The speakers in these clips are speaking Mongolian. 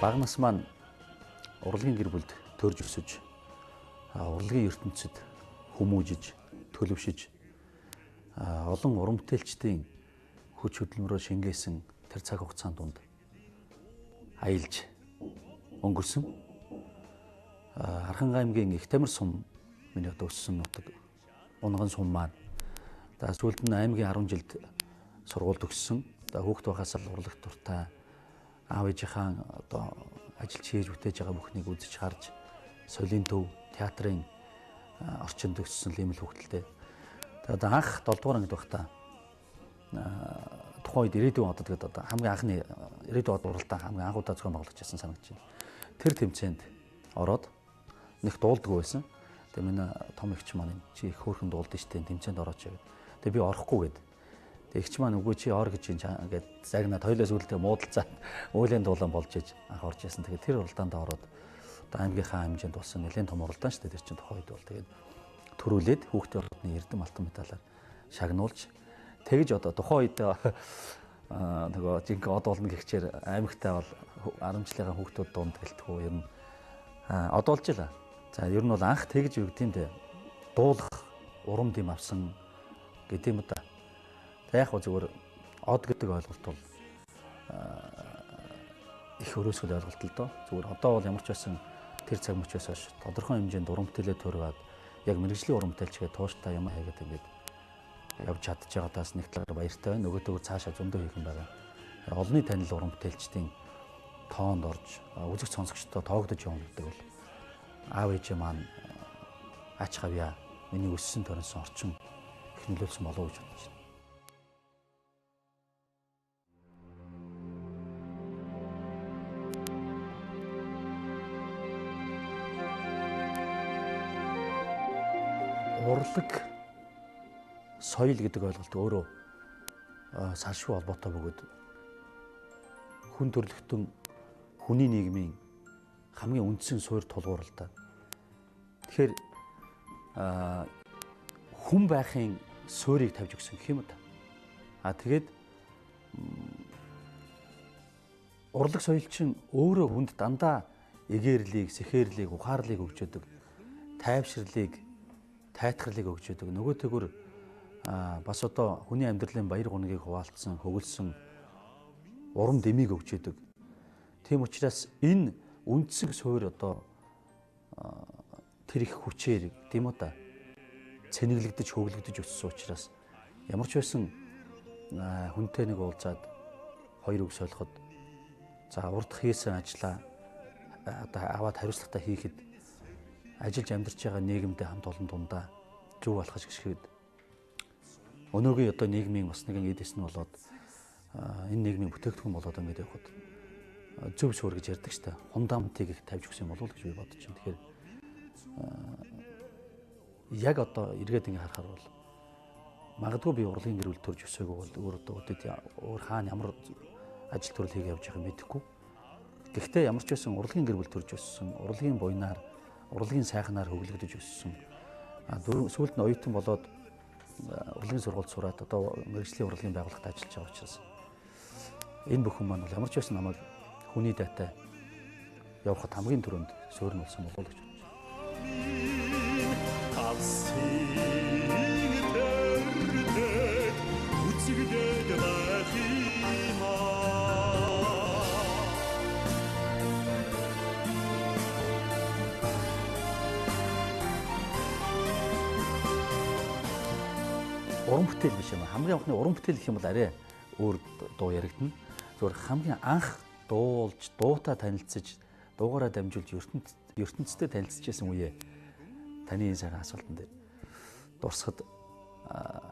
Бага нас маань урлагийн гэр бүлд төрж өсөж, урлагийн ертөнцид хүмүүжиж, төлөвшөж, олон уран бүтээлчдийн хүч хөдөлмөрөөр шингээсэн тэр цаг хугацаанд дунд аялж өнгөрсөн. Архангай аймгийн Их Тамир сум миний одоо өссөн нутаг, Унган сум маань. За сүүлд нь аймгийн 10 жилд сургууль төгссөн. За хүүхэд байхаас л урлаг дуртай аав ээжийнхаа одоо ажиллаж хийж бүтээж байгаа бүхнийг үзэж харж солийн төв театрын орчинд өссөн юм л хүүхдэлтэй. Тэгээд одоо анх 7 дугаар ангид байхдаа тухайн үед ирээдүйн одод гэдэг одоо хамгийн анхны ирээдүйн од уралдаан хамгийн анх удаа зохион байгуулагдаж байсан санагдаж байна. Тэр тэмцээнд ороод нэг дуулдаггүй байсан. Тэгээд миний том эгч маань чи их хөөрхөн дуулдсан штэ тэмцээнд орооч гэв. Тэгээд би орохгүй гэд. Тэгч маань үгүй чи ор гэж ингээд загнаад хоёлоо сүултээ муудалцаад уулийн дуулан болж иж анх орж исэн. Тэгээд тэр уралдаанд ороод одоо аймгийнхаа хэмжээнд болсон нэлээд том уралдаан шүү дээ. Тэр чинь тухайн үед бол тэгээд төрүүлээд хүүхдийн ордны эрдэм алтан медалаар шагнуулж тэгж одоо тухайн үед нөгөө жинхэнэ од болно гихчээр аймагтай бол 10 жилийн хүүхдүүд дунд гэлтгүү ер нь од болж ила. За ер нь бол анх тэгж юу гэдэм дээ дуулах урам дэм авсан гэдэм үү та. Яг хөө зүгээр од гэдэг ойлголт бол их өрөөсгөл ойлголт л доо. Зүгээр одоо бол ямар ч байсан тэр цаг мөчөөс хойш тодорхой хэмжээнд уран бүтээлээ төрөөд яг мэргэжлийн уран бүтээлчгээ тууштай юм хийгээд ингээд явж чадж байгаадаас нэг талаар баяртай байна. Нөгөөтэйгөр цаашаа зөндөө хийх юм байгаа. Олонний танил уран бүтээлчдийн тоонд орж үзэгч сонсогчдод тоогдож явна гэдэг бол аав ээжээ маань ач хавьяа миний өссөн төрөнсөн орчин их нөлөөлсөн болов уу гэж бодож байна. Урлаг соёл гэдэг ойлголт өөрөө салшгүй холбоотой бөгөөд хүн төрөлхтөн хүний нийгмийн хамгийн үндсэн суурь тулгуур л да. Тэгэхээр хүн байхын суурийг тавьж өгсөн гэх юм да. А тэгээд урлаг соёл чинь өөрөө хүнд дандаа эгээрлийг, сэхээрлийг, ухаарлыг өгч өгдөг, тайвширлыг, тайтгарлыг өгч өгдөг. Нөгөө тэгүр бас одоо хүний амьдралын баяр гунагийг хуваалцсан, хөглсөн урам дэмийг өгч өгдөг. Тийм учраас энэ үндсэг суурь одоо тэр их хүчээр тийм үү та цэнэглэгдэж, хөглөгдөж өссөн учраас ямар ч байсан хүнтэй нэг уулзаад хоёр үг солиход за урд хийсэн ажлаа одоо аваад хариуцлагатай хийхэд ажиллаж амьдарч байгаа нийгэмдээ хамт олон дундаа зөв алхаж гიშгэхэд өнөөгийн одоо нийгмийн бас нэгэн эд эс нь болоод энэ нийгмийн бүтээгдэхүүн болоод ингээд явхад зөв суурь гэж ярьдаг шүү дээ. Фундаментыг их тавьж өгсөн болов уу гэж би бодож байна. Тэгэхээр яг одоо эргээд ингэ харахаар бол магадгүй би урлагийн гэр бүл төрж өсөөгүй бол өөр одоо үдэд өөр хаана ямар ажил төрөл хийгээ явж байгааг мэдэхгүй. Гэхдээ ямар ч байсан урлагийн гэр бүл төрж өссөн, урлагийн буйнаар, урлагийн сайхнаар хөглөгдөж өссөн. Сүүлд нь оюутан болоод урлагийн сургуульд сураад одоо мэргэжлийн урлагийн байгууллагад ажиллаж байгаа учраас энэ бүхэн маань бол ямар ч байсан намайг хүний дайтай явхад хамгийн түрүүнд суурь нь болсон болов уу гэж бодож байна. Уран бүтээл биш юм. Хамгийн анхны уран бүтээл гэх юм бол арай өөр дуу яригдана. Зүгээр хамгийн анх дуулж, дуутай танилцаж, дуугаараа дамжуулж ертөнцтэй танилцж байсан үе таны энэ сайхан асуултан дээр дурсахад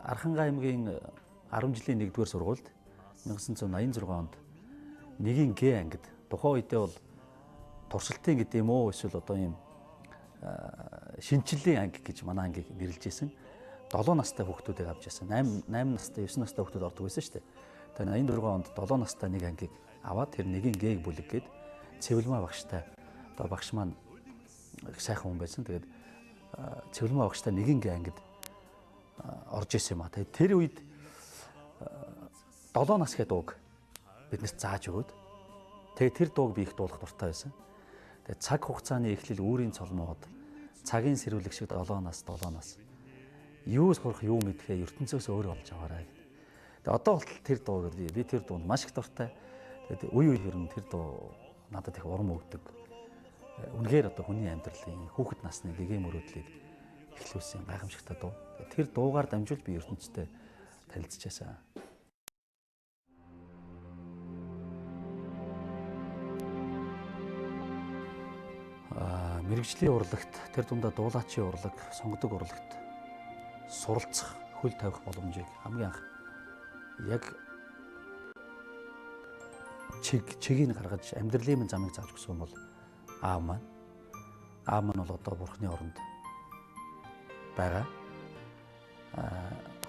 Архангай аймгийн 10 жилийн 1-р сургуульд 1986 онд нэгийн Г ангид тухайн үедээ бол туршилтын гэдэг юм уу эсвэл одоо ийм шинчиллийн анги гэж манай ангийг нэрлэж байсан. 7 настай хүүхдүүдийг авч байсан. 8 настай, 9 настай хүүхдүүд ордог байсан шүү дээ. Тэгээ 86 онд 7 настай нэг ангийг аваад тэр нэгийн Г-г бүлэг гээд Цэвэлмаа багштай, одоо багш маань их сайхан хүн байсан. Тэгээд Цэвэлмаа багштай нэгэн Г ангид орж исэн юм а. Тэгээд тэр үед 7 нас гэдэг дууг биднээс зааж өгөөд тэгээд тэр дууг би их дуулах дуртай байсан. Тэгээд цаг хугацааны эхлэл үүрийн цолмоод цагийн сэрүүлэг шиг 7 нас 7 нас юу сурах юу мэдхээ ертөнцөөс өөр олж аваарай гэдэг. Тэгээд одоо болтол тэр дууг би тэр дуунд маш их дуртай. Тэгээд үе үе хэрэн тэр дуу надад их урам өгдөг. Үнэхээр одоо хүний амьдралын хүүхэд насны гэгээн мөрөөдлийг эхлүүлсэн гайхамшигтай дуу. Тэр дуугаар дамжуул би ертөнцтэй танилцчихсан. Мэргэжлийн урлагт, тэр дундаа дуулаачийн урлаг, сонгодог урлагт суралцах, хөл тавих боломжийг хамгийн анх яг чигийг гаргаж амьдралын минь замыг зааж өгсөн бол аав маань. Аав маань бол одоо бурхны оронд байгаа.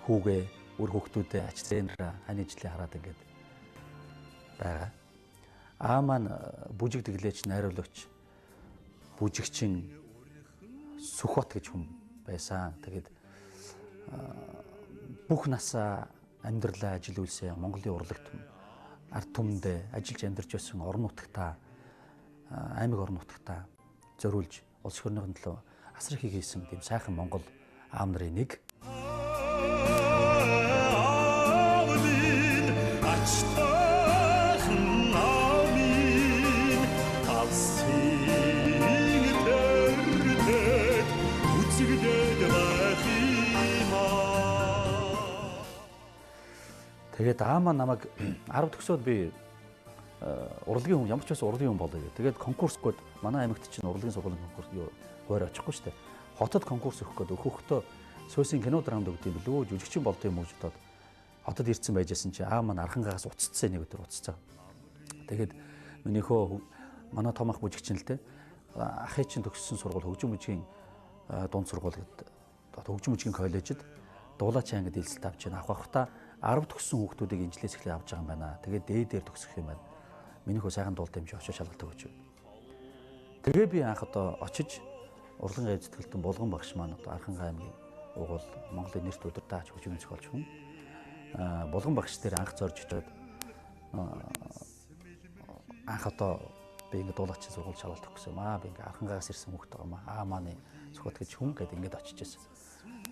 Хүүгээ, үр хүүхдүүдээ ач зээнрээ хань ижлээ хараад ингээд байгаа. Аав маань бүжиг дэглээч, найруулагч, бүжигчин Сүхбат гэж хүн байсан. Тэгээд бүх насаа амьдралаа ажил үйлсээ Монголын урлагт ард түмэндээ ажиллаж амьдарч байсан орон нутагтаа, аймаг орон нутагтаа зориулж улс төрийн төлөө асар их хийсэн тийм сайхан Монгол аав нарын нэг. Тэгээд аамаа намайг 10 төгсөөд би урлагийн хүн, ямар ч байсан урлагийн хүн болъё. Тэгээд конкурс гээд манай аймагт чинь урлагийн сургуулийн конкурс юу хуваар очихгүй шүү дээ. Хотод конкурс өгөх гээд өгөхдөө сөөсийн кино драмд өгд юм билүү, жүжигчин болд юм уу гэж бодоод хотод ирсэн байжсэн чи аав маань Архангайгаас уццсан, нэг өдөр уццсан. Тэгээд миний хөө манай том ах бүжигчин л дээ. Ахын чинь төгссөн сургууль хөгжим бүжгийн дунд сургууль гэдэг хөгжим бүжгийн коллежид дуулаач ангид элсэлт авч байна. Авах авахтаа 10 төгссөн хүүхдүүдийг инжлээс эхлээ авч байгаа юм байна. Тэгээд дээдээр төгсөх юм байна. Миний хөө сайхан дуулт юм чи очиж шалгалт өгөөч. Тэгээ би анх одоо очиж урлагийн гай зүтгэлтэн Булган багш маань одоо Архангай аймгийн угуул Монголын нэрт удирдаач хөгжим зохиолч хүн. Булган багш дээр анх зорж очиод анх одоо би ингээд дуулаачийн сургууль шалгалт өгөх гэсэн юм аа. Би ингээд Архангайгаас ирсэн хүүхэд байгаа юм аа. Аа мааны Сүхбат гэж хүн гэдэг ингээд очиж байсан.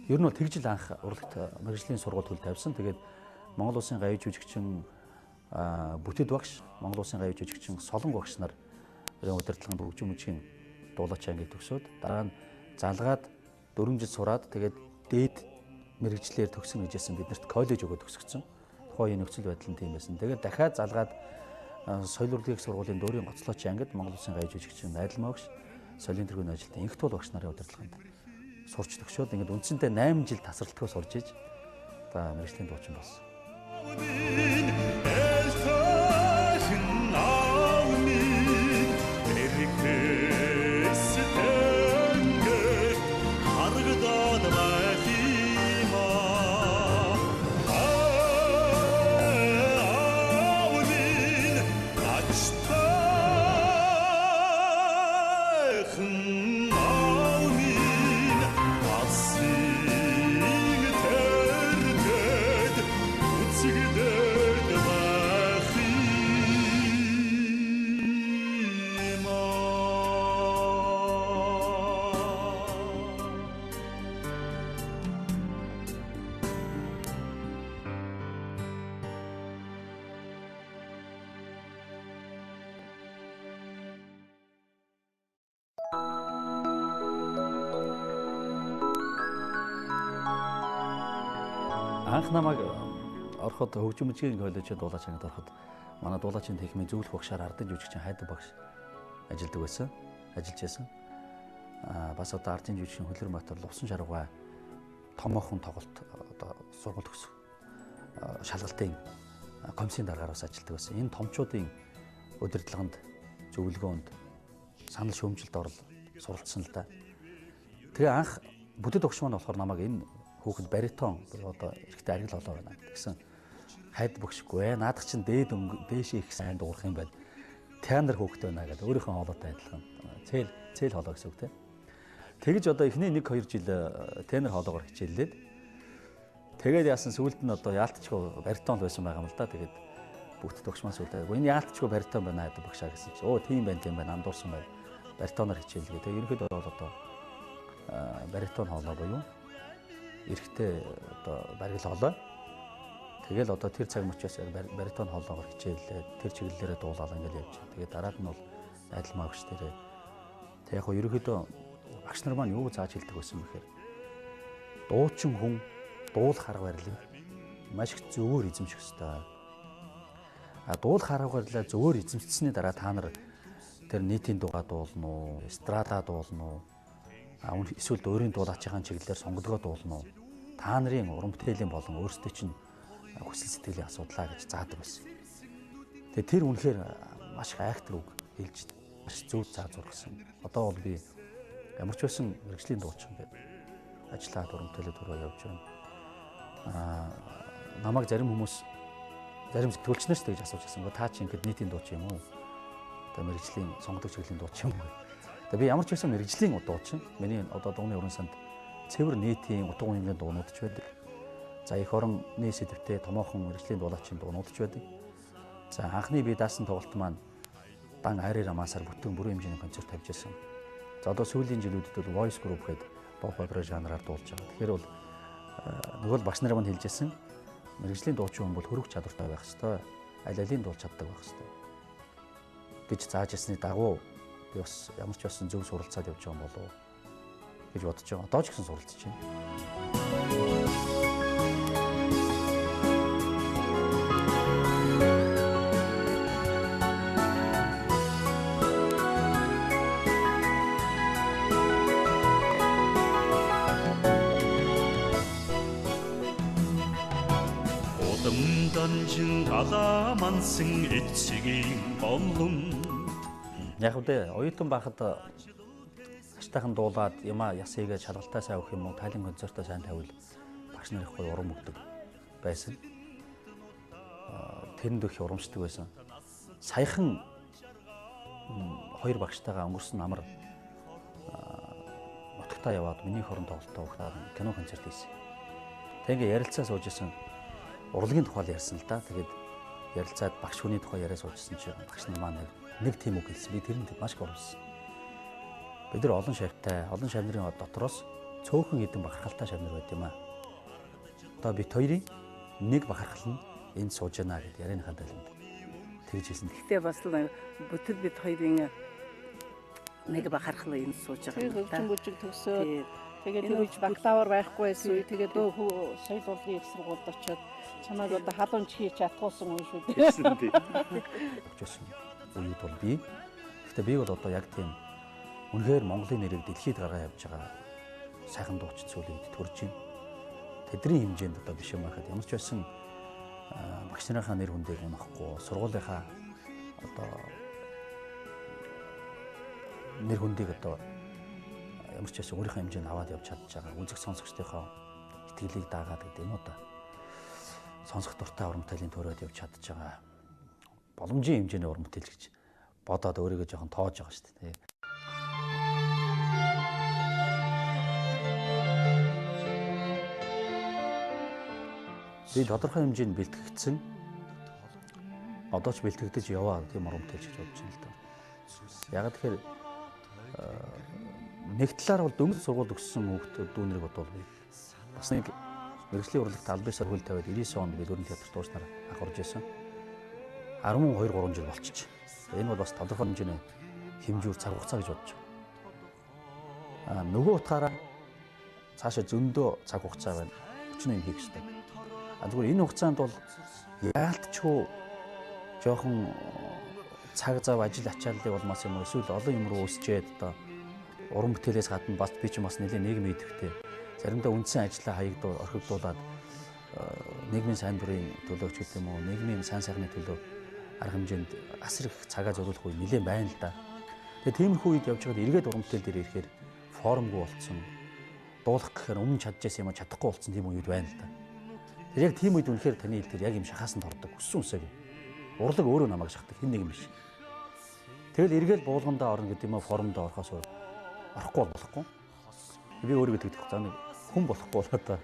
Ер нь бол тэгжил анх урлагт мэргэжлийн сургууль хөл тавьсан. Тэгээд Монгол Улсын гавь жүжигчин Бүтэд багш, Монгол Улсын гавь жүжигчин Солонго багш нар удирдлагын хөгжим бүжгийн дуулаач ангийг төгсөөд дараа нь залгаад 4 жил сураад тэгээд дээд мэргэжлээр төгсөн гэжсэн биднэрт коллеж өгөөд төгсгөцсөн. Тухайн үеийн нөхцөл байдал нь тийм байсан. Тэгээд дахиад залгаад соёл урлагийн сургуулийн дөрвийн гоцлооч ангид Монгол Улсын гавь жүжигчин Найдалмаа багш, соёлын тэргүүний ажилтан Инхтуул багш нарын удирдлаганд сурч төгсөөд ингээд үндсэндээ 8 жил тасралтгүй сурж иж одоо мэргэжлийн дуучин болсон. Анх намайг ороход хөгжим бүжгийн коллежид дуулаач ангид ороход Манай дуулаачийн техникийн зөвлөх багшаар ардын жүжигчин Хайдаг багш ажилладаг байсан. Ажиллаж байсан. Бас одоо ардын жүжигчин Хөлөрөнбаатар Лувсан шаргай томоохон тоглолт одоо сургууль төгсөх шалгалтын комиссийн даргаар бас ажилладаг байсан. Энэ томчуудын удирдлаганд, зөвлөгөөнд, санал шүүмжилд орол суралцсан л да. Тэгээ анх бүдэд огш маань болохоор намайг энэ хүүхэд баритон одоо эрэгтэй аргил холоо байна гэсэн хайд бөгшгүй. Наадах чинь дээд дээшээ их сайн дуурах юм байна. Тенор хүүхэд байна гэдэг өөрийнхөө хоолойтой адилхан. Цээл хоолой гэсэн үг те. Тэгэж одоо эхний 1 2 жил тенор хоолоогоор хичээллээд тэгээд яасан сүүлд нь одоо яалтчгүй баритон л байсан байгаа юм л да. Тэгээд бүгд төгш маань сүүлд энэ яалтчгүй баритон байна гэдэг багшаа гэсэн чи. Оо тийм байна тийм байна андуурсан байна. Баритоноор хичээлгээ. Тэгээд ерөнхийдөө бол одоо баритон хоолой буюу эрэгтэй одоо баргил хоолой. Тэгэл одоо тэр цаг мөчөөс яг баритон хоолоогоор хичээллээ. Тэр чиглэлээрээ дуулаад ингээл явж байна. Тэгээд дараад нь бол найдалмаа багш дээрээ. Тэг яг хөө ерөнхийдөө багш нар маань юу зааж хэлдэг байсан бэхээр дуучин хүн дуулах арга барилыг маш их зөвөр эзэмших ёстой. А дуулах арга барилаа зөвөр эзэмшсэний дараа та нар тэр нийтийн дуугаа дуулна уу, эстрада дуулна уу, эсвэл өөрийн дуулаачийн чиглэлээр сонгодгоо дуулна уу? Та нарын уран бүтээлийн болон өөрсдөө чинь хүсэл сэтгэлийн асуудлаа гэж заадаг байсан. Тэгээ тэр үнэхээр маш их айхтар үг хэлж маш зөв заа зургасан. Одоо бол би ямар ч байсан мэргэжлийн дуучин гэдэг ажиллаад уран бүтээлээ төрөө явж байна. Намайг зарим хүмүүс зарим сэтгүүлчнээс тэгж асууж байсан. Та чи ингээд нийтийн дуучин юм уу? Одоо мэргэжлийн сонгодог чиглэлийн дуучин юм уу? Тэгээ би ямар ч байсан мэргэжлийн дуучин. Миний одоо дууны уран санд цэвэр нийтийн утга уянгийн дуунууд ч байдаг. За эх орны сэдвтэй томоохон мэргэжлийн дуулаачийн дуунууд ч байдаг. За анхны би даасан тоглолт маань дан айрын рамасаар бүтэн бүрэн хэмжээний концерт тавьж байсан. За одоо сүүлийн жилүүдэд бол voice group гэдэг pop opera жанраар дуулж байгаа. Тэгэхээр бол нөгөө л багш нар маань хэлжсэн мэргэжлийн дуучин хүн бол хөрөх чадвартай байх ёстой. Аль алийн дуулж чаддаг байх ёстой гэж зааж ясны дагуу би бас ямар ч байсан зөв суралцаад явж байгаа юм болов уу гэж бодож байгаа. Одоо ч гэсэн суралцж байна. Галамансан эцгийн голом. Яг үдэ оюутан байхад аштайхан дуулаад юмаа яс хийгээд шалгалтаа сайн өгөх юм уу, тайлан концертоо сайн тавил багш нар их гоё урам өгдөг байсан. Тэрэнд их урамшдаг байсан. Саяхан хоёр багштайгаа өнгөрсөн амар нутагтаа яваад миний хорон тоглолтоо өгөх кино концерт хийсэн. Тэг ингээ ярилцаа сууж исэн. Урлагийн тухай ярьсан л да. Тэгээд ярилцаад багш хүний тухай яриа суужсэн чинь багш нар маань нэг тийм үг хэлсэн. Би тэрэнд маш их урамшсан. Бид нар олон шавтай, олон шав нарын дотроос цөөхөн хэдэн бахархалтай шав нар байд юм аа. Одоо бит хоёрын нэг бахархал нь энд сууж байна гэд ярианыхаа тайланд тэгж хэлсэн. Гэхдээ бас бүтэл бид хоёрын нэг бахархал энд сууж байгаа юм да. Хөгжин бүжиг төгсөөд тэгээд тэр үеч бакалавр байхгүй байсан үе тэгээд соёл урлагийн их сургуульд очиод чамайг одоо халуун чихий чадхуулсан үе шүү дээ. Өгчөөсөн үед бол би. Гэхдээ би бол одоо яг тийм үнэхээр Монголын нэрийг дэлхийд гаргаа явж байгаа сайхан дуучин сүүлийн үед төрж байна. Тэдний хэмжээнд одоо биш юм байхад ямар ч байсан багш нарынхаа нэр хүндийг унахгүй, сургуулийнхаа одоо нэр хүндийг одоо ямар ч байсан өөрийнхөө хэмжээнд аваад явж чадж байгаа. Үзэг сонсогчдынхоо итгэлийг дагаад гэдэг юм уу да. Сонсох дуртай уран бүтээлийн төрөөд явж чадж байгаа. Боломжийн хэмжээний уран бүтээл гэж бодоод өөрийгөө жоохон тоож байгаа шүү дээ. Би тодорхой хэмжээнд бэлтгэгдсэн. Одоо ч бэлтгэгдэж яваа тийм уран бүтээл гэж бодож байна л да. Яг тэгэхээр нэг талаар бол дөнгөж сургууль төгссөн хүүхдүүд дүүнэрийг бодвол би бас нэг мэргэжлийн урлагт аль бисаар хөл тавиад 99 онд би Дөрвөн театрт дууснаар анх орж исэн. 12 3 жил болчих. Энэ бол бас тодорхой хэмжээний хэмжүүр цаг хугацаа гэж бодож байна. Нөгөө утгаараа цаашаа зөндөө цаг хугацаа байна. Өчнөө юм хийх ёстой. Зүгээр энэ хугацаанд бол яалтчгүй Жохон цаг зав ажил ачааллын улмаас юм уу эсвэл олон юм руу өсчээд одоо уран бүтээлээс гадна бас би ч бас нэлээд нийгмийн идэвхтэй. Заримдаа үндсэн ажлаа хаягдуу орхигдуулаад нийгмийн сайн дурын төлөө ч гэдэг юм уу, нийгмийн сайн сайхны төлөө арга хэмжээнд асар их цагаа зориулах үе нэлээд байна л да. Тэгээ тиймэрхүү үед явж байгаад эргээд уран бүтээл дээр ирэхээр формгүй болцсон. Дуулах гэхээр өмнө чадчихсан юм а чадахгүй болцсон тийм үед байна л да. Тэр яг тийм үед үнэхээр таны хэл дээр яг юм шахаасанд ордог. Өссөн үсээг. Урлаг өөрөө намайг шахдаг, хэн нэг юм биш. Тэгэл эргээл буулгандаа орно гэдэг юм уу, формдоо орохоос орохгүй бол болохгүй. Би өөрийгөө тэгдэх. За нэг хүн болохгүй бол одоо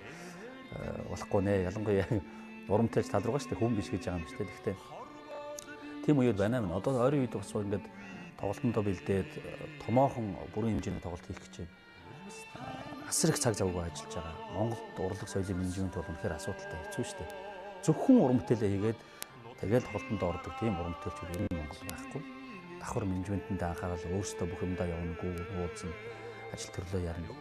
болохгүй нэ. Ялангуяа уран бүтээлч тал руугаа шүү дээ. Хүн биш гэж байгаа юм шүү дээ. Гэхдээ тийм үеэр байна юм. Одоо ойрын үед бас ингээд тоглолтондоо бэлдээд томоохон бүрэн хэмжээний тоглолт хийх гэж байна. Асар их цаг завгүй ажиллаж байгаа. Монголд урлаг соёлын менежмент бол үнэхээр асуудалтай хэцүү шүү дээ. Зөвхөн уран бүтээлээ хийгээд тэгэл тоглолтондоо ордог тийм уран бүтээлчүүд ер нь Монгол байхгүй. Давхар менежментэнд анхаарал өөрсдөө бүх юмдаа явна, гүн ууцна, ажил төрлөө ярина.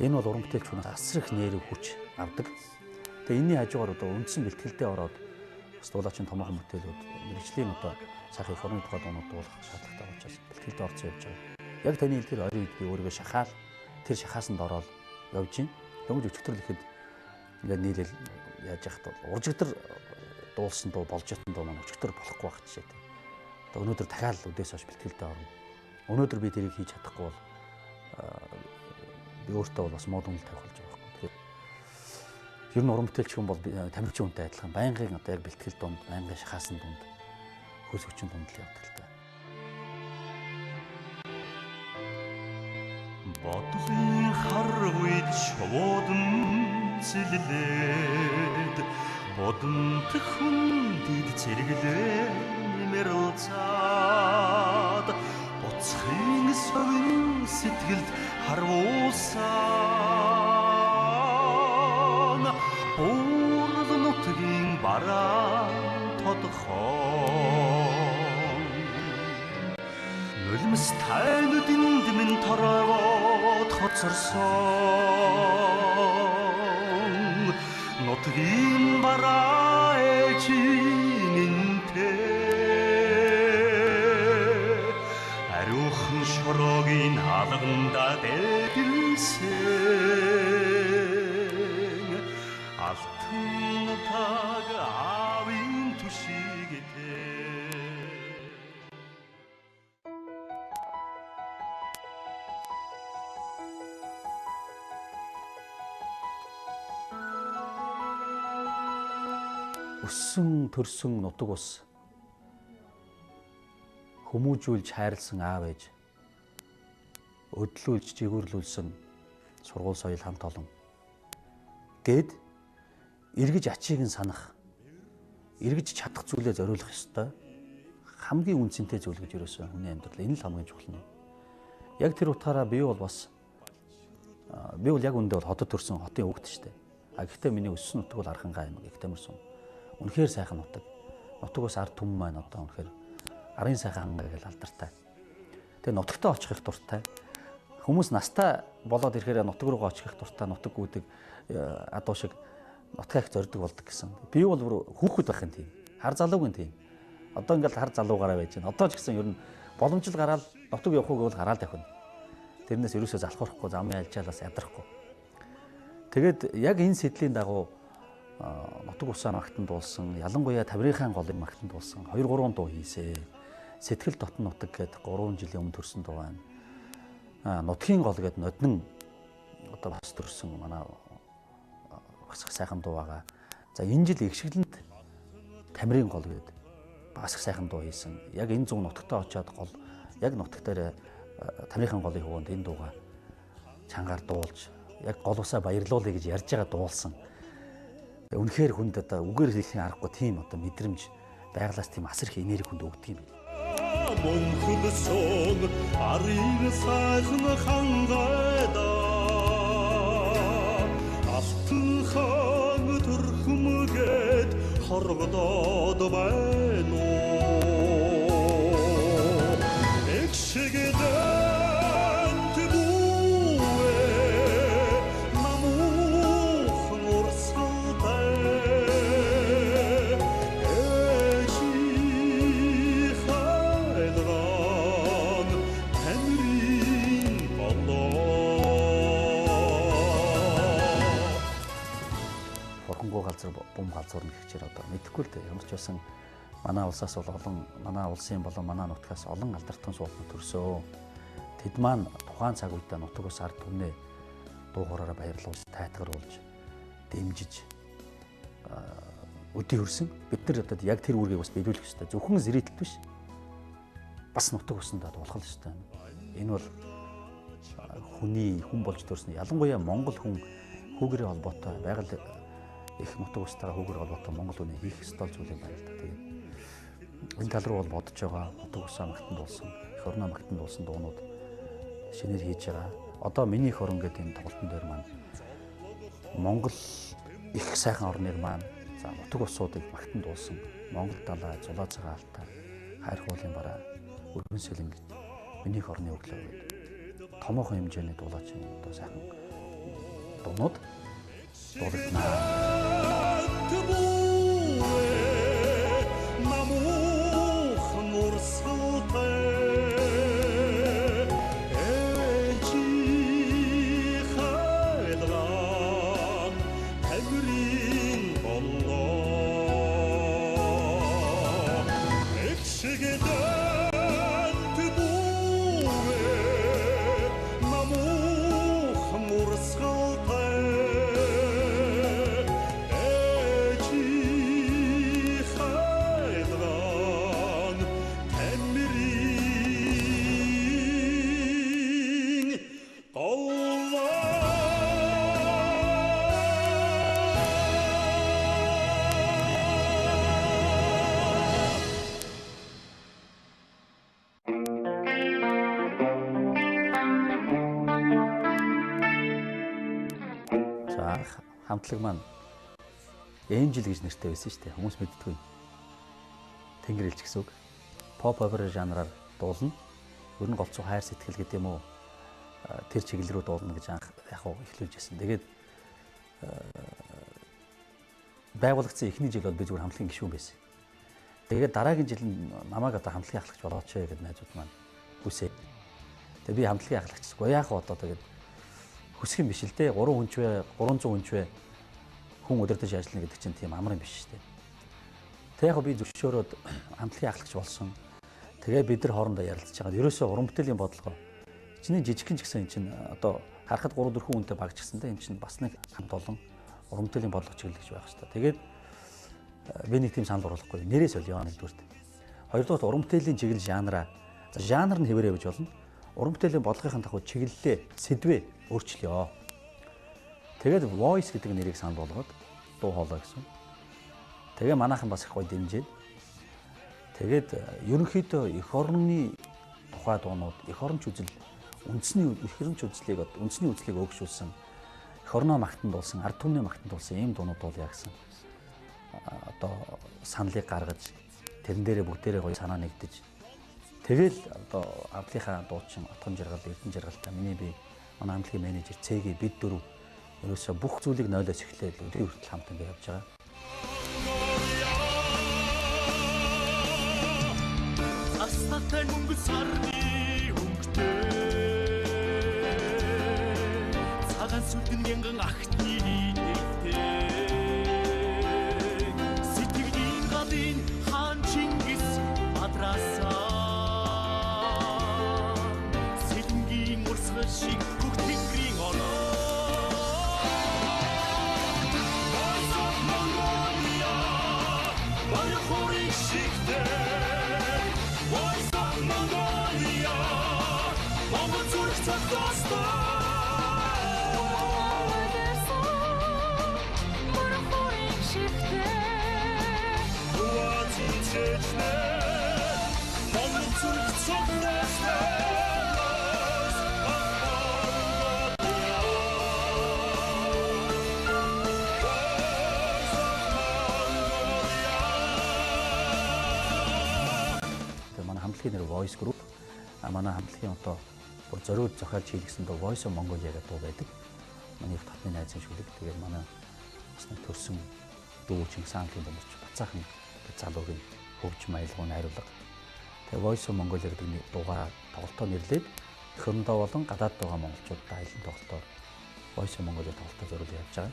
Энэ бол уран бүтээлч хүнээс асар их нэрв хүч авдаг. Тэгээ энэний хажуугаар одоо үндсэн бэлтгэлдээ ороод бас дуулаачийн томоохон бүтээлүүд мэрэгжлийн одоо сайхан реформын тухай дуунууд дуулах шаардлагатай учраас бэлтгэлдээ орсон явж байгаа. Яг таны хэлдгээр ойрын үед би өөрийгөө шахаал тэр шахаасанд ороод явж байна. Дөнгөж өчигдөр л ихэд ингээд нийлэл яаж яхад бол уржигдар дуулсан дуу болж ятан дуу маань өчигдөр болохгүй байх жишээтэй. Одоо өнөөдөр дахиад үдээс хойш бэлтгэлдээ орно. Өнөөдөр би тэрийг хийж чадахгүй бол би өөртөө бол бас муу дүнэл тавих болж байгаа байхгүй. Тэгэхээр ер нь уран бүтээлч хүн бол тамирчин хүнтэй адилхан байнгын одоо яг бэлтгэл дунд, байнгын шахаасан дунд, хөлс хүчин дунд л явдаг л та. Бодлын хар үед шовоодон зэллээд бодонт хүндэд зэрэглээ нэмэрэлцаад буцхын совин сэтгэлд харвуулсан буурал нутгийн бараа тодхон нулимс тайнууд минь торогоод хоцорсон нутгийн бараа ээжинтэй ариухан шороогийн алгандаа дээдэлсэн алтан таг аавын түшигтэй. Өссөн төрсөн нутаг ус хүмүүжүүлж хайрлсан аав ээж өдлүүлж жигүүрлүүлсэн сургууль соёл хамт олон гэд эргэж ачийг нь санах, эргэж чадах зүйлээ зориулах ёстой хамгийн үнцэнтэй зүйл гэж ерөөсөө хүний амьдрал энэ л хамгийн чухал нь. Яг тэр утгаараа би бол бас би бол яг үндэ бол хотод төрсөн хотын өвгт штэ. А гэхдээ миний өссөн нутаг бол Архангай аймаг Их Тамирсум. Үнэхээр сайхан нутаг. Нутаг бас ард түмэн маань одоо үнэхээр арын сайхан хангай гэж алдартай. Тэгээ нутагтаа очих их дуртай. Хүмүүс настай болоод ирэхээр нутаг руугаа очих их дуртай, нутаг гүдэг адуу шиг нутгаа их зорддог болдог гэсэн. Би бол бүр хүүхэд байх юм тийм. Хар залуугийн тийм. Одоо ингээл хар залуугаараа байж байна. Одоо ч гэсэн ер нь боломжтой гараал нутаг явах уу гэвэл гараал тавих. Тэрнээс ерөөсөө залхуурахгүй, замын альжаалаас ядрахгүй. Тэгээд яг энэ сэдлийн дагуу нутаг усаа магтан дуулсан, ялангуяа Таврийнхаа голыг магтан дуулсан 2 3 дуу хийсэ. Сэтгэл дотн нутаг гэдэг 3 жилийн өмнө төрсэн дуу байна. Нутгийн гол гэдэг ноднон одоо бас төрсэн манай бас сайхан дуу байгаа. За энэ жил Игшиглэнд Тамирын гол гэдэг бас их сайхан дуу хийсэн. Яг энэ зүүн нутагтаа очиад гол яг нутаг дээр Тамирын голын хөвөнд энэ дууга чангаар дуулж яг гол усаа баярлуулъя гэж ярьж байгаа дуулсан. Үнэхээр хүнд одоо үгээр хэлэхийн аргагүй тийм одоо мэдрэмж байглаас тийм асар их энерги хүнд өгдөг юм байна. Монхолсон арын сайхан хангайда алтан хаан төрхмөгээд хоргодоод байна уу Эгшигдэн түбүэ намуухан урсгалтай ээжийн галзуурна гэхчээр одоо мэдэхгүй л дээ. Ямар ч байсан манай улсаас бол олон, манай улсын болон манай нутгаас олон алдартан суулган төрсөө. Тэд маань тухайн цаг үедээ нутаг ус ард түмнээ дуу хоороо баярлуулж, тайтгаруулж, дэмжиж өдий хөрсөн. Бид нар одоо яг тэр үүргийг бас биелүүлэх ёстой. Зөвхөн зэрэгтэл биш. Бас нутаг усандаа дуулах ёстой. Энэ бол хүний хүн болж төрсөн. Ялангуяа Монгол хүн хүүгэрийн холбоотой, байгаль их нутаг устайгаа хүүгэр холбоотой Монгол хүний хийх ёстой зүйл юм байна л да. Тэгээд энэ тал руу бол бодож байгаа. Нутаг усаа магтан дуулсан, эх орноо магтан дуулсан дуунууд шинээр хийж байгаа. Одоо миний эх орон гэдэг энэ тоглолтын дээр маань Монгол их сайхан орныг маань за нутаг усуудыг магтан дуулсан Монгол далай, зулаа цагаан алтай, хайр хуулын бараа, өргөн сэлэнг миний эх орны өглөө гэдэг томоохон хэмжээний дуулаач одоо сайхан дуунууд дуулагдана. Хамтлаг маань Angel гэж нэртэй байсан шүү дээ. Хүмүүс мэддэггүй. Тэнгэр элч гэсэн үг. Pop opera жанраар дуулна. Ер нь голцоо хайр сэтгэл гэдэг юм уу? Тэр чиглэл рүү дуулна гэж анх яг уу эхлүүлж байсан. Тэгээд байгуулагдсан эхний жил бол би зүгээр хамтлагийн гишүүн байсан. Тэгээд дараагийн жил нь намайг одоо хамтлагийн ахлагч болооч ээ гэд найзууд маань хүсээ. Тэгээд би хамтлагийн ахлагчсгүй. Яг одоо тэгээд хүсэх юм биш л дээ. 3 хүн ч вэ, 300 хүн ч вэ хүн удирдах ажиллана гэдэг чинь тийм амар юм биш шүү дээ. Тэг яг би зөвшөөрөөд хамтлагийн ахлагч болсон. Тэгээ бид нар хоорондоо ярилцж байгаа. Ерөөсөө уран бүтээлийн бодлого. Чиний жижигхэн ч гэсэн эн чинь одоо харахад 3 4 хүнтэй баг ч гэсэн дээ эн чинь бас нэг хамт олон уран бүтээлийн бодлого чиглэл гэж байх хэрэгтэй. Тэгээд би нэг тийм санал оруулахгүй. Нэрээ солио нэгдүгüрт. Хоёрдугаарт уран бүтээлийн чиглэл жанраа. За жанр нь хэвээрээ гэж болно. Уран бүтээлийн бодлогын дагуу чиглэлээ, сэдвээ өөрчлөё. Тэгээд voice гэдэг нэрийг санал болгоод дуу хоолой гэсэн. Тэгээ манайхан бас их гоё дэмжээд. Тэгээд ерөнхийдөө эх орны тухай дуунууд, эх орон ч үзэл, үндэсний эх орон ч үзлийг үндэсний үзлийг өөгшүүлсэн, эх орноо магтан дуулсан, ард түмний магтан дуулсан ийм дуунууд дуулъя гэсэн. Одоо саналыг гаргаж тэрэн дээрээ бүгдээрээ гоё санаа нэгдэж тэгэл одоо хамтлагийнхаа дуучин Отгон Жаргал, Эрдэнэ Жаргалтай миний би манай хамтлагийн менежер Цэги бид дөрөв ерөөсөө бүх зүйлийг нойлоос эхлээл өдрийн хүртэл хамт ингэ явж байгаа. Цастай мөнгө сарны өнгөтэй цагаан сүлдэн мянган ахтны нийттэй сэтгэлийн галын хаан Чингис бадраасан сэлэнгийн урсгал шиг бүх тэнгэрийн орон. Voice of Mongolia, Монгол зүрх цогцоостой. Монгол зүрх цогцоостой. Хамтлагийн нэр Voice Group, манай хамтлагийн одоо бүр зориуд зохиолж хийлгэсэн дуу Voice of Mongolia гэдэг дуу байдаг. Манай их татны найзын шүлэг. Тэгээд манай бас нэг төрсөн дүү Чингис хааны дэмэрч бацаахан залуугийн хөгж маялгуу найруулга. Тэгээд Voice of Mongolia гэдэг дуугаа тоглолтоо нэрлээд эх орондоо болон гадаад байгаа монголчуудад аялан тоглолтоор Voice of Mongolia тоглолтоо зориулж явж байгаа.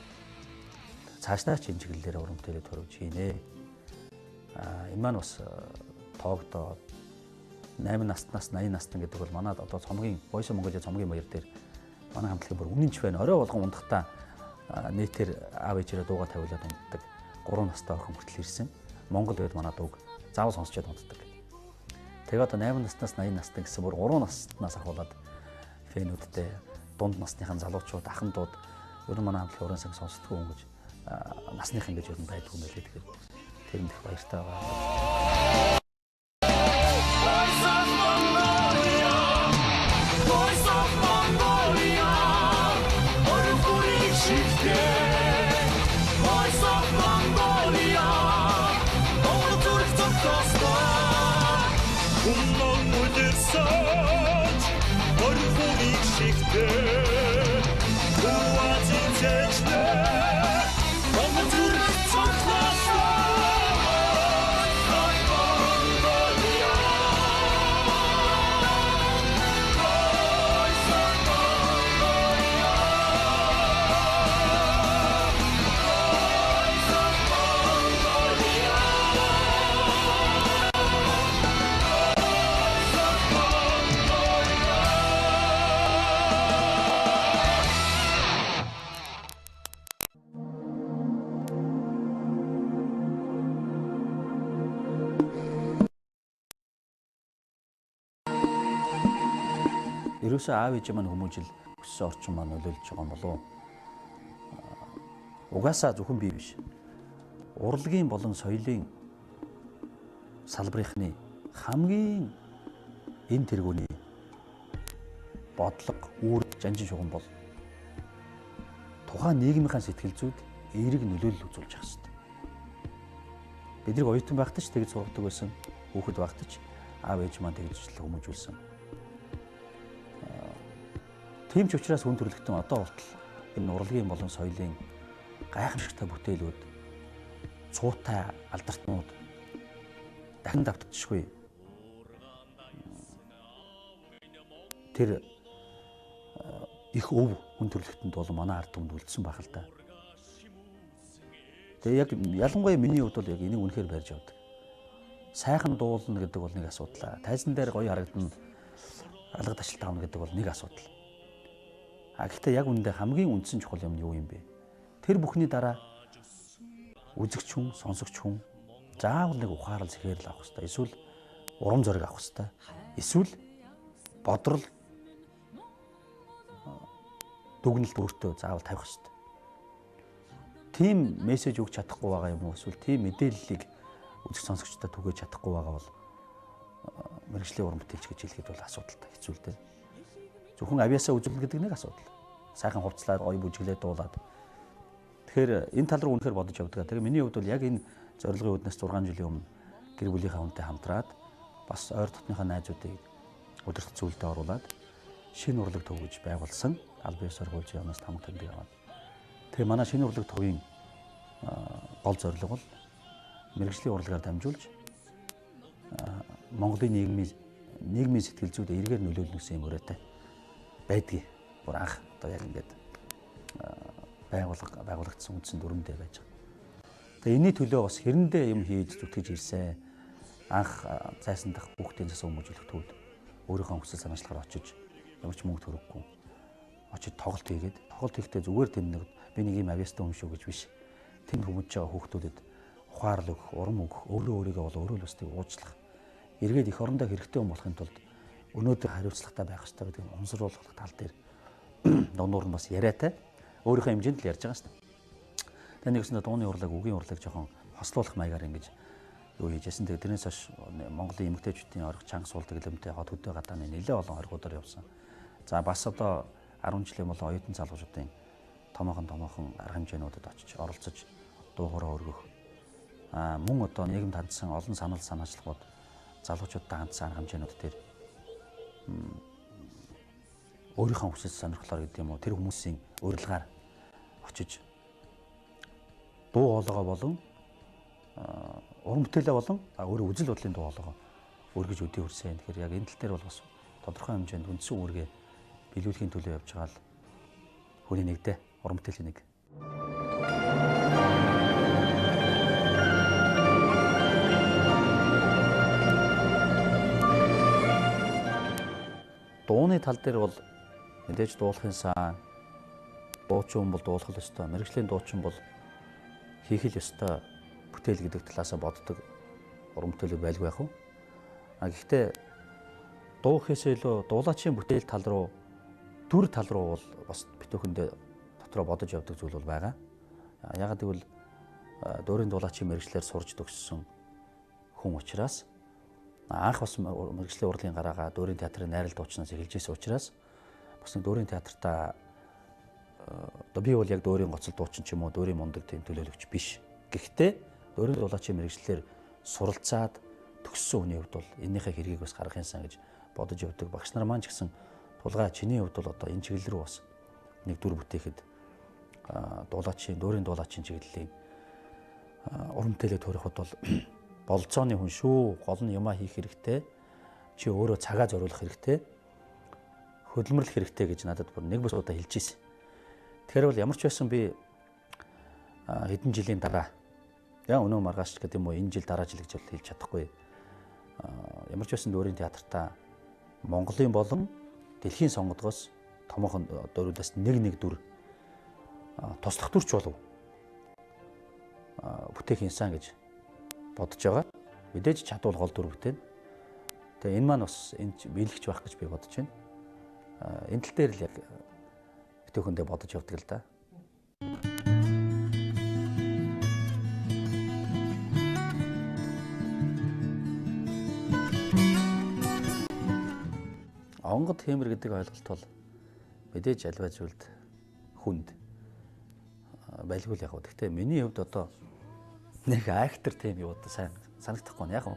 Цаашдаа ч энэ чиглэлээр уран бүтээлээ төрөвж хийнэ. Энэ маань бас тоогдоод 8 наснаас 80 настан гэдэг бол манай одоо цомгийн Voice of Mongolia цомгийн баяр дээр манай хамтлагийн бүр үнэн ч байна. Орой болгон ундахдаа нийтээр аав ээжээрээ дуугаа тавиулаад унддаг. 3 настай охин хүртэл ирсэн. Монгол үед манай дууг заавал сонсчод унддаг. Тэгээ одоо 8 наснаас 80 настан гэсэн бүр 3 наснаас ахуулаад фэнүүдтэй дунд насныхан залуучууд, ахмадууд ер нь манай хамтлагийн уран санг сонсдгоо юм гэж насныхан гэж ер нь байдгүй юм байлээ. Тэгэхээр тэрэнд их баяртай байгаа. Voice of Mongolia, орон бүрийг шигтэй. Voice of Mongolia, Монгол зүрх цогцлоо. Өмнө үлэрсэн орон бүрийг шигтэй. Уазын зэжлээ, Монгол зүрх цогцлоо. Ерөөсөө аав ээж маань хүмүүжил өссөн орчин маань нөлөөлж байгаа юм болов уу? Угаасаа зөвхөн би биш. Урлагийн болон соёлын салбарынхны хамгийн энэ тэргүүний бодлого, үүрэг, жанжин шугам бол тухайн нийгмийнхаа сэтгэл зүйд эерэг нөлөөлөл үзүүлж явах хэрэгтэй. Бид нар оюутан байхдаа ч тэгж сургадаг байсан, хүүхэд байхдаа ч аав ээж маань тэгж хүмүүжүүлсэн. Тийм ч учраас хүн төрөлхтөн одоо болтол энэ урлагийн болон соёлын гайхамшигтай бүтээлүүд, цуутай алдартнууд дахин давтчихгүй. Тэр их өв хүн төрөлхтөнд бол манай ард түмэнд үлдсэн байх л да. Тэгээ яг ялангуяа миний хувьд бол яг энийг үнэхээр барьж явдаг. Сайхан дуулна гэдэг бол нэг асуудал. Тайзан дээр гоё харагдана, алга ташлт авна гэдэг бол нэг асуудал. А гэхдээ яг үүндээ хамгийн үндсэн чухал юм нь юу юм бэ? Тэр бүхний дараа үзэгч хүн, сонсогч хүн заавал нэг ухаарал сэхээрл авах хэрэгтэй. Эсвэл урам зориг авах хэрэгтэй. Эсвэл бодрол дүгнэлт өөртөө заавал тавих хэрэгтэй. Тийм мессеж өгч чадахгүй байгаа юм уу? Эсвэл тийм мэдээллийг үзэгч сонсогчдод түгээж чадахгүй байгаа бол мэргэжлийн уран бүтээлч гэж хэлэхэд бол асуудалтай, хэцүү л дээ. Зөвхөн авьяасаа үзүүлнэ гэдэг нэг асуудал. Сайхан хувцлаад, гоё бүжиглээд дуулаад. Тэгэхээр энэ тал руу үнэхээр бодож явдаг. Тэгээ миний хувьд бол яг энэ зорилгын үүднээс 6 жилийн өмнө гэр бүлийнхаа хүнтэй хамтраад бас ойр дотныхоо найзуудыг удирдах зүйлдээ оруулаад шинэ урлаг төв гэж байгуулсан. Албан ёсоор хууль яамнаас тамга таньдаг яваад. Тэгээ манай шинэ урлаг төвийн гол зорилго бол мэргэжлийн урлагаар дамжуулж Монголын нийгмийн сэтгэл зүйд эргээр нөлөөлнө гэсэн юм өрөөтэй байдгийг. Бүр анх одоо яг ингээд байгуулагдсан үндсэн дүрмдээ байж байгаа. Тэгээ энэний төлөө бас хэрэндээ юм хийж зүтгэж ирсэн. Анх зайсан дах хүүхдийн засаг хүмүүжүүлэх төвд өөрийнхөө хүсэл санаачлахаар очиж ямар ч мөнгө төгрөггүй очиж тоглолт хийгээд, тоглолт хийхдээ зүгээр тэнд нэг би нэг юм авьяастай хүн шүү гэж биш. Тэнд хүмүүжж байгаа хүүхдүүдэд ухаарл өгөх, урам өгөх, өөрөө өөрийгөө бол өөрөө л бусдыг уучлах. Эргээд эх орондоо хэрэгтэй хүн болохын тулд өнөөдөр хариуцлагатай байх ёстой гэдэг ухамсаруулах тал дээр дундуур нь бас яриатай. Өөрийнхөө хэмжээнд л ярьж байгаа шүү дээ. Тэгээ нэгсэндээ дууны урлаг, үгийн урлаг жоохон хослуулах маягаар ингэж юу хийжсэн. Тэгээ тэрнээс хойш Монголын эмэгтэйчүүдийн орох чанга суул дэглэмтэй хот хөдөө гадааны нэлээд олон хоригуудаар явсан. За бас одоо 10 жилийн болон оюутан залуучуудын томоохон арга хэмжээнүүдэд очиж оролцож дуу хоороо өргөх. Мөн одоо нийгэмд хандсан олон санал санаачлагууд залуучуудад хандсан арга хэмжээнүүд дээр өөрийнхөө хүсэл сонирхлоор гэдэг юм уу тэр хүмүүсийн урилгаар очиж дуу хоолойгоо болон уран бүтээлээ болон өөрөө үзэл бодлын дуу хоолойгоо өргөж өдий хүрсэн. Тэгэхээр яг энэ тал дээр бол бас тодорхой хэмжээнд үндсэн үүргээ биелүүлэхийн төлөө явж байгаа л хүний нэгдэ уран бүтээлийн нэг. Дууны тал дээр бол мэдээж дуулахын сан, дуучин хүн бол дуулах л ёстой, мэргэжлийн дуучин бол хийх л ёстой бүтээл гэдэг талаасаа боддог уран бүтээлүүд байлгүй яах вэ? А гэхдээ дуу гэхээсээ илүү дуулаачийн бүтээл тал руу, дүр тал руу бол бас битүүхэндээ дотроо бодож явдаг зүйл бол байгаа. Ягаад гэвэл дуурийн дуулаачийн мэргэжлээр сурж төгссөн хүн учраас анх бас мэргэжлийн урлагийн гараагаа дуурийн театрын найрал дуучнаас эхэлж ирсэн учраас бас нэг дуурийн театртаа одоо би бол яг дуурийн гоцол дуучин ч юм уу дуурийн мундаг тийм төлөөлөгч биш. Гэхдээ дуурийн дуулаачийн мэргэжлээр суралцаад төгссөн хүний хувьд бол энэнийхээ хэргийг бас гаргах юмсан гэж бодож явдаг. Багш нар маань ч гэсэн тулгаа чиний хувьд бол одоо энэ чиглэл рүү бас нэг дүр бүтээхэд дуулаачийн, дуурийн дуулаачийн чиглэлийн уран бүтээлээ төрөхөд бол бололцооны хүн шүү. Гол нь юмаа хийх хэрэгтэй. Чи өөрөө цагаа зориулах хэрэгтэй. Хөдөлмөрлөх хэрэгтэй гэж надад бүр нэг бүс удаа хэлж ирсэн. Тэгэхээр бол ямар ч байсан би хэдэн жилийн дараа яа өнөө маргааш гэдэг юм уу энэ жил дараа жил гэж бол хэлж чадахгүй. Ямар ч байсан дуурийн театртаа Монголын болон дэлхийн сонгодгоос томоохон дөрүүдээс нэг нэг дүр туслах дүрч болов бүтээх юмсан гэж бодож байгаа. Мэдээж чадвал гол дүр бүтээн. Тэгээ энэ маань бас энэ биелэгч байх гэж би бодож байна. Энэ тал дээр л яг битүүхэндээ бодож явдаг л да. Онгод хиймэр гэдэг ойлголт бол мэдээж альва зүйлд хүнд байлгүй л яг. Гэхдээ миний хувьд одоо нэг актер тийм юу одоо сайн санагдахгүй байна. Яг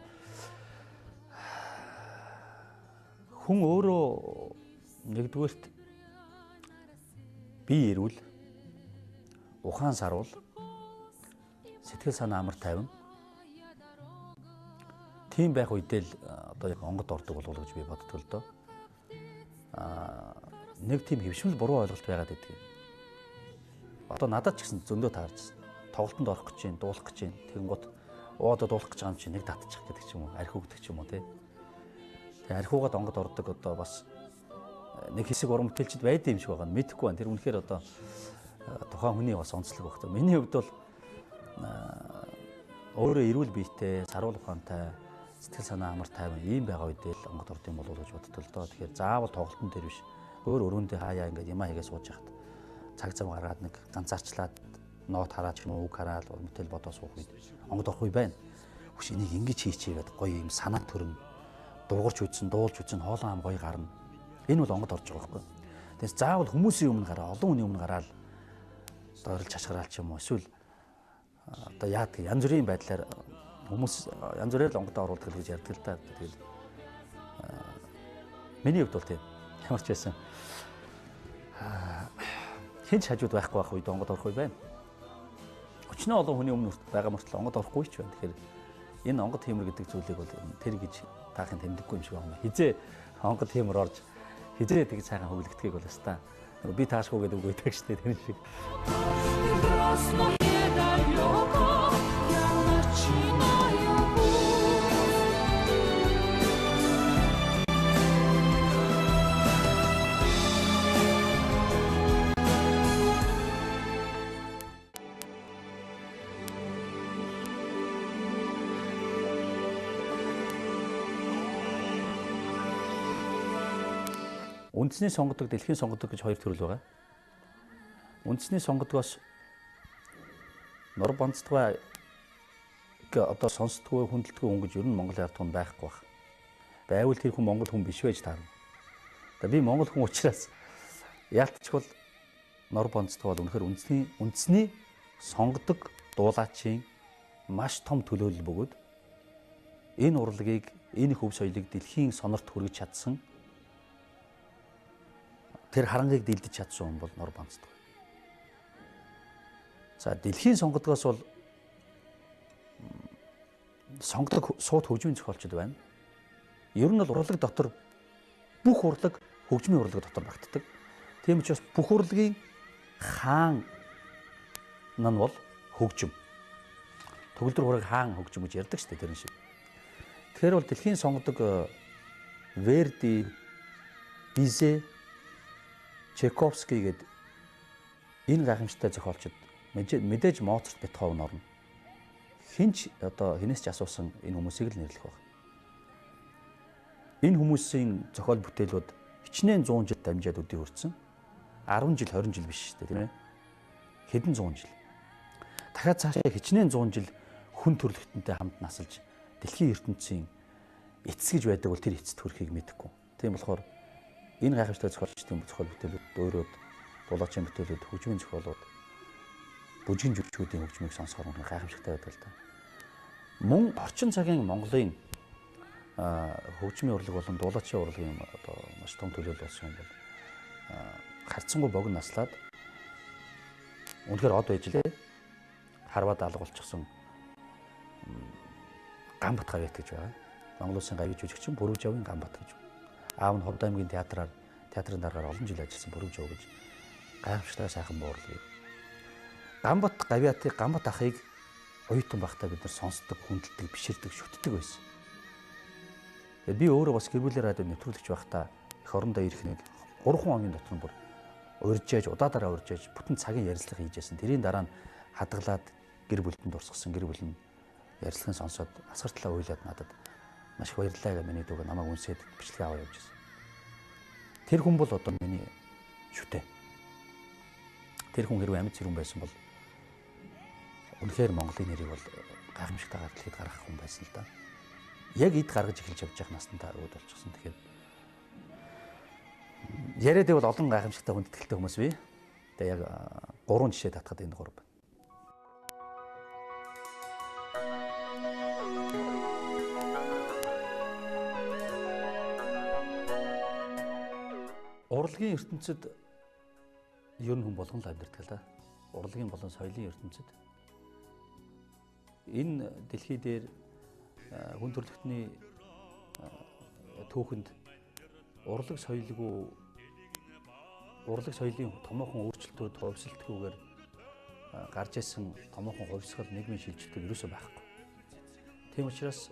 хүн өөрөө нэгдүгээрт бие эрүүл, ухаан саруул, сэтгэл санаа амар тайван тийм байх үедээ л одоо яг онгод ордог болов уу гэж би боддог л доо. Нэг тийм хэвшмэл буруу ойлголт байгаад байдаг. Одоо надад ч гэсэн зөндөө таарч тоглолтод орох гэж байна, дуулах гэж байна. Тэгэнгүүт одоо дуулах гэж байгаа юм чинь нэг татчих гэдэг ч юм уу, архи өгдөг ч юм уу тий. Тэгээ архиугаад онгод ордог одоо бас нэг хэсэг уран бүтээлчд байдаг юм шиг байгаа нь мэдэхгүй байна. Тэр үнэхээр одоо тухайн хүний бас онцлог байх. Миний хувьд бол өөрөө эрүүл биетэй, саруул ухаантай, сэтгэл санаа амар тайван ийм байгаа үедээ л онгод орд юм болов уу гэж боддог л доо. Тэгэхээр заавал тоглолтын дээр биш. Өөр өрөөндөө хаяа ингээд юмаа хийгээ сууж яхад цаг зам гаргаад нэг ганцаарчлаад нот хараад ч юм уу үг хараад уран бүтээл бодоо суух үед онгод орох үе байна. Хүш энийг ингэж хийчихье гэдэг гоё юм санаа төрнө. Дуугарч үзсэн, дуулж үзсэн, хоолой ам гоё гарна. Энэ бол онгод орж байгаа байхгүй. Тэгээс заавал хүмүүсийн өмнө гараа, олон хүний өмнө гараал дойрлж хашгираал ч юм уу эсвэл одоо яадаг янз бүрийн байдлаар хүмүүс янз бүрээр л онгодоо оруулдаг гэж ярьдаг л та. Тэгэл миний хувьд бол тийм. Ямар ч байсан хэн ч хажууд байхгүй байх үед онгод орох үе байна. Өчнөө олон хүний өмнө байгаа мөртлөө онгод орохгүй ч байна. Тэгэхээр энэ онгод хиймэр гэдэг зүйлийг бол тэр гэж таахын тэмдэггүй юм шиг байна. Хизээ онгод хиймэр орж хизээ тэгж сайхан хөглөгдөхийг бол өстой. Би таашгүй гэдэг үг байдаг шүү дээ тэр шиг. Үндэсний сонгодог, дэлхийн сонгодог гэж хоёр төрөл байгаа. Үндэсний сонгодгоос нор бонцдгой одоо сонсдгоо, хүндэлдэггүй хүн гэж ер нь Монгол ард түмэн байхгүй байх. Байвал тэр хүн Монгол хүн биш байж таарна. Одоо би Монгол хүн учраас яалтчгүй нор бонцдгой бол үнэхээр үндэсний сонгодог дуулаачийн маш том төлөөлөл бөгөөд энэ урлагийг, энэ хөв соёлыг дэлхийн сонорт хүргэж чадсан тэр харангийг дэлдэж чадсан хүн бол нор бонцдог. За дэлхийн сонгодгоос бол сонгодог сууд хөгжмийн зохиолчд байна. Ер нь бол урлаг дотор бүх урлаг хөгжмийн урлаг дотор багтдаг. Тийм учраас бүх урлагийн хаан нь бол хөгжим. Төгөлдөр хураг хаан хөгжим гэж ярьдаг шүү дээ тэр шиг. Тэгэхээр бол дэлхийн сонгодог Верди, Бизе, Чайковский гээд энэ гайхамшигтай зохиолчид мэдээж Моцарт, Бетховен орно. Хинч одоо хинээс ч асуусан энэ хүмүүсийг л нэрлэх баг. Энэ хүмүүсийн зохиол бүтээлүүд хичнээн 100 жил дамжаад өдий хүрсэн. 10 жил, 20 жил биш шүү дээ, тийм ээ. Хэдэн 100 жил. Дахиад цаашаа хичнээн 100 жил хүн төрөлхтөнтэй хамт насалж дэлхийн ертөнцийн эцэс гэж байдаг бол тэр эцэст хүрэхийг мэдэхгүй. Тийм болохоор энэ гайхамшигтай зохиолчдын зохиол бүтээлүүд, дуурайуд, дулаачийн бүтээлүүд, хөгжмийн зохиолууд, бүжгийн жүжигчүүдийн хөгжмийг сонсохоор үнэхээр гайхамшигтай байдаг л да. Мөн орчин цагийн Монголын хөгжмийн урлаг болон дулаачийн урлагийн одоо маш том төлөөлөл болсон юм бол харьцангуй богино наслаад үнэхээр од байж лээ. Харваад алга болчихсон Ганбат гавьяат гэж байгаа. Монгол улсын гавьяат жүжигчин Бүрүүжавын Ганбат гэж. Аав нь Ховд аймгийн театрын даргаар олон жил ажилласан Бүрүүжав гэж гайхамшигтай сайхан буурлаг. Ганбат гавьяатыг, Ганбат ахыг оюутан байхдаа бид нар сонсдог, хүндэлдэг, биширдэг, шүтдэг байсан. Тэгээд би өөрөө бас гэр бүлийн радио нэвтрүүлэгч байхдаа эх орондоо ирэх нэг 3 хоногийн дотор нь бүр урьж яж, удаа дараа урьж яж бүтэн цагийн ярилцлага хийж ясан. Тэрийн дараа нь хадгалаад гэр бүлтэнд дурсгасан гэр бүл нь ярилцлагын сонсоод асар талаа уйлаад надад маш их баярлалаа гэж миний дүүг намайг үнсээд бичлэг аваа явж байсан. Тэр хүн бол одоо миний шүтээ. Тэр хүн хэрвээ амьд зэрэг байсан бол үнэхээр Монголын нэрийг бол гайхамшигтайгаар дэлхийд гаргах хүн байсан л да. Яг эд гаргаж эхэлж явж байгаа настандаа үүд болчихсон. Тэгэхээр яриад байвал олон гайхамшигтай хүндэтгэлтэй хүмүүс бий. Тэгээ яг 3 жишээ татхад энэ 3 байна. Урлагийн ертөнцид ер нь хүн болгон л амьдардаг л да. Урлагийн болон соёлын ертөнцид энэ дэлхий дээр хүн төрөлхтний түүхэнд урлаг соёлгүй урлаг соёлын томоохон өөрчлөлтүүд хувьсэлтгүйгээр гарч ирсэн томоохон хувьсгал нийгмийн шилжилтүүд ерөөсөө байхгүй. Тийм учраас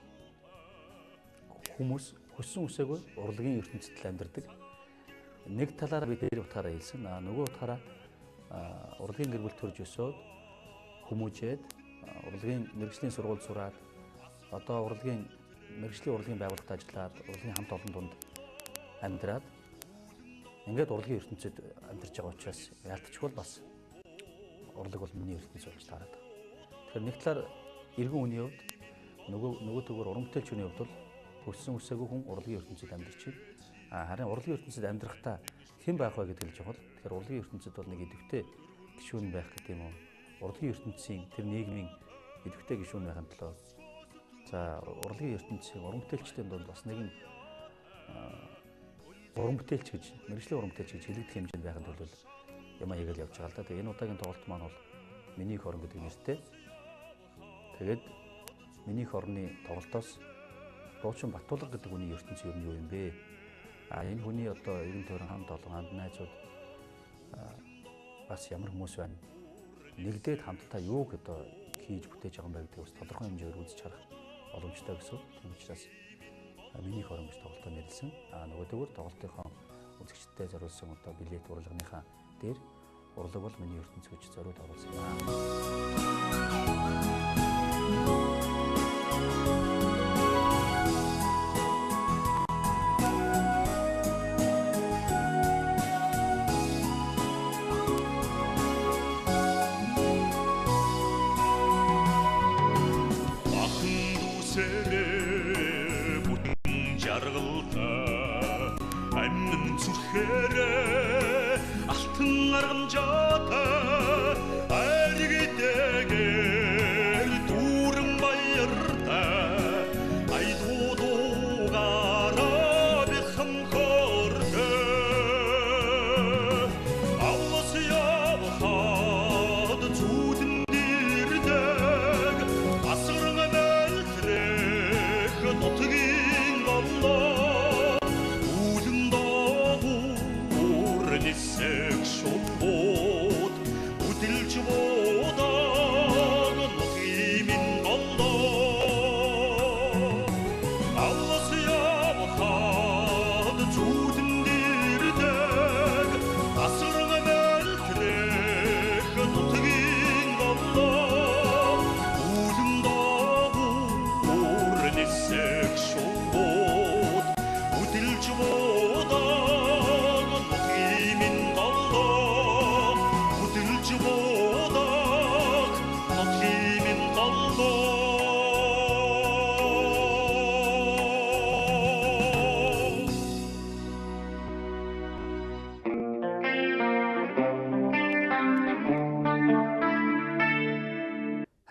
хүмүүс хүссэн үсээгүй урлагийн ертөнцид л амьдардаг. Нэг талаараа би дээр утгаараа хэлсэн. Нөгөө утгаараа урлагийн гэр бүл төрж өсөөд хүмүүжээд урлагийн мэргэжлийн сургууль сураад одоо урлагийн мэргэжлийн урлагийн байгууллагад ажиллаад урлагийн хамт олон дунд амьдраад ингээд урлагийн ертөнцид амьдарч байгаа учраас ялтчгүй бас урлаг бол миний ертөнц болж таарад. Тэгэхээр нэг талаар эргэн үний хувьд нөгөө төгөөр уран бүтээлч хүний хувьд бол хүссэн үсээгүй хүн урлагийн ертөнцид амьдарч байна. Харин урлагийн ертөнцид амьдрахдаа хэн байх вэ гэдэг л чухал. Тэгэхээр урлагийн ертөнцид бол нэг идэвхтэй гишүүн байх гэдэг юм уу? Урлагийн ертөнцийн тэр нийгмийн идэвхтэй гишүүн байхын төлөө за урлагийн ертөнцийн уран бүтээлчдийн дунд бас нэгэн уран бүтээлч гэж, мэргэжлийн уран бүтээлч гэж хэлэгдэх хэмжээнд байхын төлөө юм аягаал явж байгаа л да. Тэгээ энэ удаагийн тоглолт маань бол миний их орон гэдэг нэртэй. Тэгээд миний их орны тоглолтоос дуучин Батулга гэдэг хүний ертөнц ер нь юу юм бэ? Энэ хүний одоо эргэн тойрон хамт олон хамт найзууд бас ямар хүмүүс байна? Нэгдээд хамтдаа юуг одоо хийж бүтээж байгаа юм бэ гэдгийг бас тодорхой хэмжээгээр үзэж харах боломжтой гэсэн. Тийм учраас миний их орон гэж тоглолтоо нэрлсэн. Нөгөө төгөр тоглолтынхоо үзэгчдэд зориулсан одоо билет урлагийнхаа дээр урлаг бол миний ертөнц гэж зориуд оруулсан юм аа. Нисэх шууд үдэлж буудаа.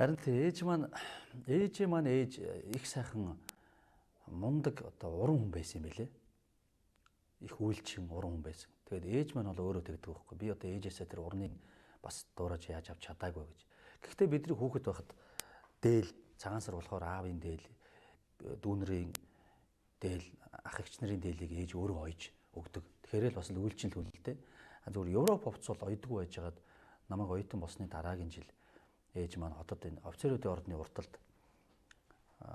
Харин тэ ээж маань ээж их сайхан мундаг одоо уран хүн байсан юм байлээ. Их үйлчин уран хүн байсан. Тэгээд ээж маань бол өөрөө тэгдэг байхгүй. Би одоо ээжээсээ тэр урныг бас дуурайж яаж авч чадаагүй гэж. Гэхдээ бидний хүүхэд байхад дээл цагаан сар болохоор аавын дээл, дүүнэрийн дээл, ах эгч нарын дээлийг ээж өөрөө ойж өгдөг. Тэгэхээр л бас л үйлчин л хүнэлтэй. Зүгээр Европ хувцас бол ойдгүй байжгаад намайг оюутан болсны дараагийн жил ээж маань хотод энэ офицеруудын ордны урталд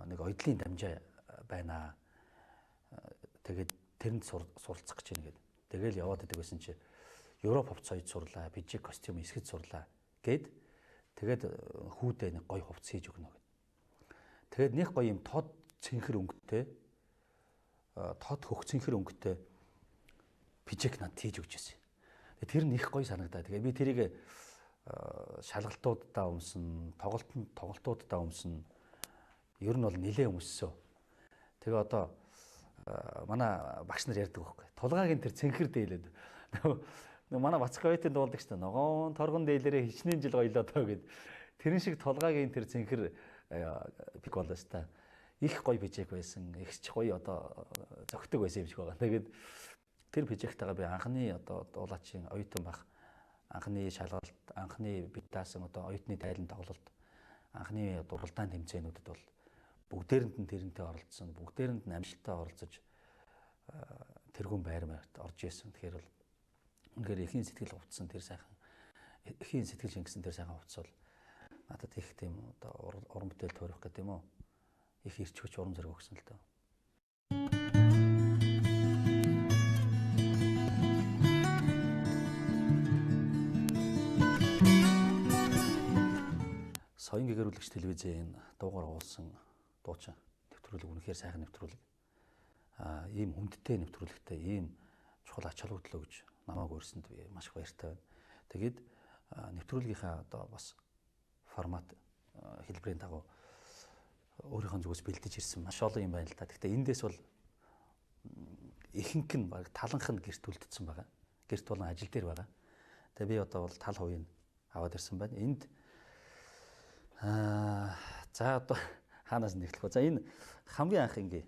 нэг ойдлын дамжаа байна. Тэгээд тэрэнд суралцах гэж байна гэд. Тэгэл яваад идэг байсан чи Европ хувцас ойд сурлаа, бижиг костюм эсгэж сурлаа гэд. Тэгээд хүүдээ нэг гоё хувцас хийж өгнө гэд. Тэгээд нэг гоё юм тод цэнхэр өнгөтэй, тод хөх цэнхэр өнгөтэй пижек надад хийж өгч байсан. Тэр нь их гоё санагдаа. Тэгээд би тэрийг шалгалтуудаа өмсөн, тоглолтуудаа өмсөн. Ер нь бол нилээ өмссөн. Тэгээ одоо манай багш нар ярьдаг байхгүй. Тулгаагийн тэр цэнхэр дээлээд. Манай Бацгавитын дуулдаг шүү дээ. Ногоон торгон дээлэрээ хичнээн жил гоёлоо доо гэд. Тэрэн шиг тулгаагийн тэр цэнхэр пик болоо шүү дээ. Их гоё пижек байсан. Их ч гоё одоо зөгтөг байсан юм шиг байгаа. Тэгээд тэр пижектайгаа би анхны одоо дуулаачийн оюутан байх анхны шалгалт, анхны бид даасан одоо оюутны тайлан тоглолт, анхны уралдаан тэмцээнүүдэд бол бүгдээрэнд нь тэрнтэй оролцсон, бүгдээрэнд нь амжилттай оролцож тэргүүн байр байрт орж исэн. Тэгэхээр бол үнэхээр эхийн сэтгэл хувцсан тэр сайхан, эхийн сэтгэл шингэсэн тэр сайхан хувцас бол надад их тийм одоо уран бүтээл тойрох гэдэг юм уу? Их ирч хүч урам зориг өгсөн л дөө. Соён гэгэрүүлэгч телевизийн дуугаар уулсан дуучин нэвтрүүлэг үнэхээр сайхан нэвтрүүлэг. Ийм хүндтэй нэвтрүүлэгтэй ийм чухал ач холбогдол өгж намайг урьсанд би маш их баяртай байна. Тэгээд нэвтрүүлгийнхаа одоо бас формат хэлбэрийн дагуу өөрийнхөө зүгээс бэлдэж ирсэн маш олон юм байна л та. Гэхдээ эндээс бол ихэнх нь баг таланх нь гэрт үлдсэн байгаа. Гэрт болон ажил дээр байгаа. Тэгээ би одоо бол тал хувийг аваад ирсэн байна. Энд за одоо хаанаас нь эхлэх вэ? За энэ хамгийн анх ингээ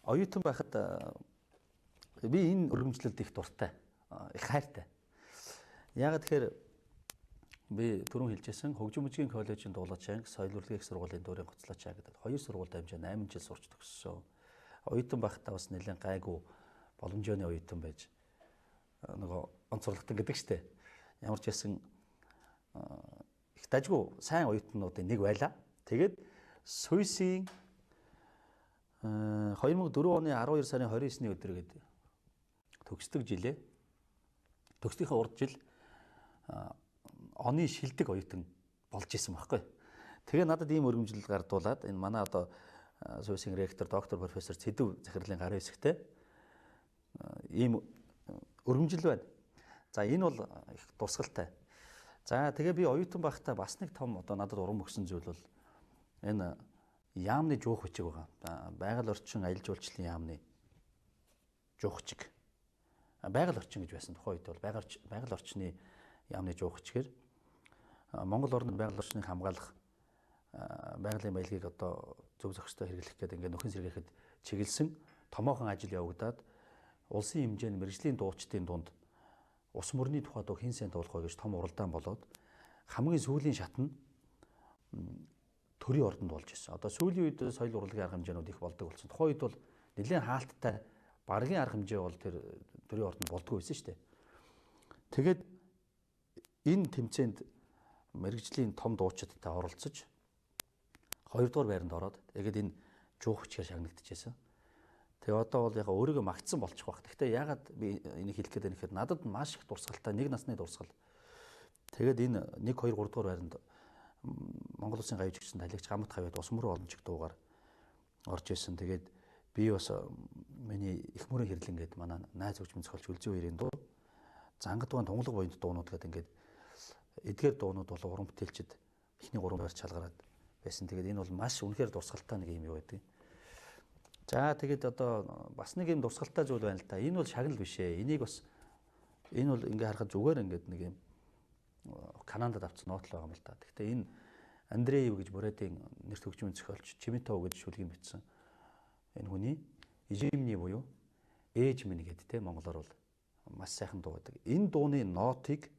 оюутан байхад би энэ өргөмжлөлд их дуртай, их хайртай. Яагаад тэгэхээр би түрүүн хэлжсэн хөгжим мужийн коллежийн дуулаач анги, соёл урлагийн их сургуулийн дуурийн гоцлооч анги гэдэг хоёр сургуульд дамжаа 8 жил сурч төгссөн. Оюутан байхдаа бас нэлээд гайгүй боломжтой оюутан байж нөгөө онцорлогдсон гэдэг штэ. Ямар ч байсан их дажгүй сайн оюутнуудын нэг байлаа. Тэгээд Суйсийн 2004 оны 12 сарын 29-ний өдөр гэдэг төгсдөг жилээ. Төгсдийнхээ урд жил оны шилдэг оюутан болж исэн байхгүй. Тэгээ надад ийм өргөмжлөл гардуулаад энэ манай одоо Суйсийн ректор доктор профессор Цэдэв захирлын гарын хэсэгтэй ийм өргөмжлөл байна. За энэ бол их дурсгалтай. За тэгээ би оюутан байхдаа бас нэг том одоо надад урам өгсөн зүйл бол энэ яамны жуух бичиг байгаа. Байгаль орчин аялал жуулчлалын яамны жуух бичиг. Байгаль орчин гэж байсан тухайн үед бол байгаль орчны яамны жуух бичгээр Монгол орны байгаль орчныг хамгаалах байгалийн баялагийг одоо зөв зохистой хэрэглэх гэдэг ингээд нөхөн сэргээхэд чиглэсэн томоохон ажил явагдаад улсын хэмжээнд мэргэжлийн дуучдын дунд ус мөрний тухай дуу хэн сайн дуулах вэ гэж том уралдаан болоод хамгийн сүүлийн шат нь төрийн ордонд болж ирсэн. Одоо сүүлийн үед соёл урлагийн арга хэмжээнүүд их болдог болсон. Тухайн үед бол нэлээд хаалттай баргийн арга хэмжээ бол тэр төрийн ордонд болдгоо байсан шүү дээ. Тэгээд энэ тэмцээнд мэргэжлийн том дуучидтай оролцож 2 дугаар байранд ороод тэгээд энэ жуух бичгээр шагнагдчихсэн. Тэгээ одоо бол яг өөрийгөө магтсан болчих واخ. Гэхдээ яагаад би энийг хэлэх гээд байна гэхээр надад маш их дурсгалтай нэг насны дурсгал. Тэгээд энэ 1 2 3 дугаар байранд Монгол Улсын гавь жигчсэн талагч Гамат хавьяад ус мөрөө олончиг дуугаар орж исэн. Тэгээд би бас миний их мөрийн хэрлэн гээд манай найз хөгжмөн зохиолч Үлзий үерийн дуу зангад дугаан тунгалаг буянд дуунууд гэдэг ингээд эдгээр дуунууд бол уран бүтээлчд эхний 3 байр чалгараад байсан. Тэгээд энэ бол маш үнэхээр дурсгалтай нэг юм юу байдаг. За тэгээд одоо бас нэг юм дурсгалтай зүйл байна л да. Энэ бол шагнал биш ээ. Энийг бас энэ бол ингээ харахад зүгээр ингээд нэг юм Канадад авсан ноотл байгаа юм л да. Гэхдээ энэ Андреев гэж Бурятын нэр төгжмийн зохиолч Чимитов гэж шүлгийг бичсэн. Энэ хүний Ижимний буюу ээж минь гэдэг те монголоор бол маш сайхан дуу байдаг. Энэ дууны нотыг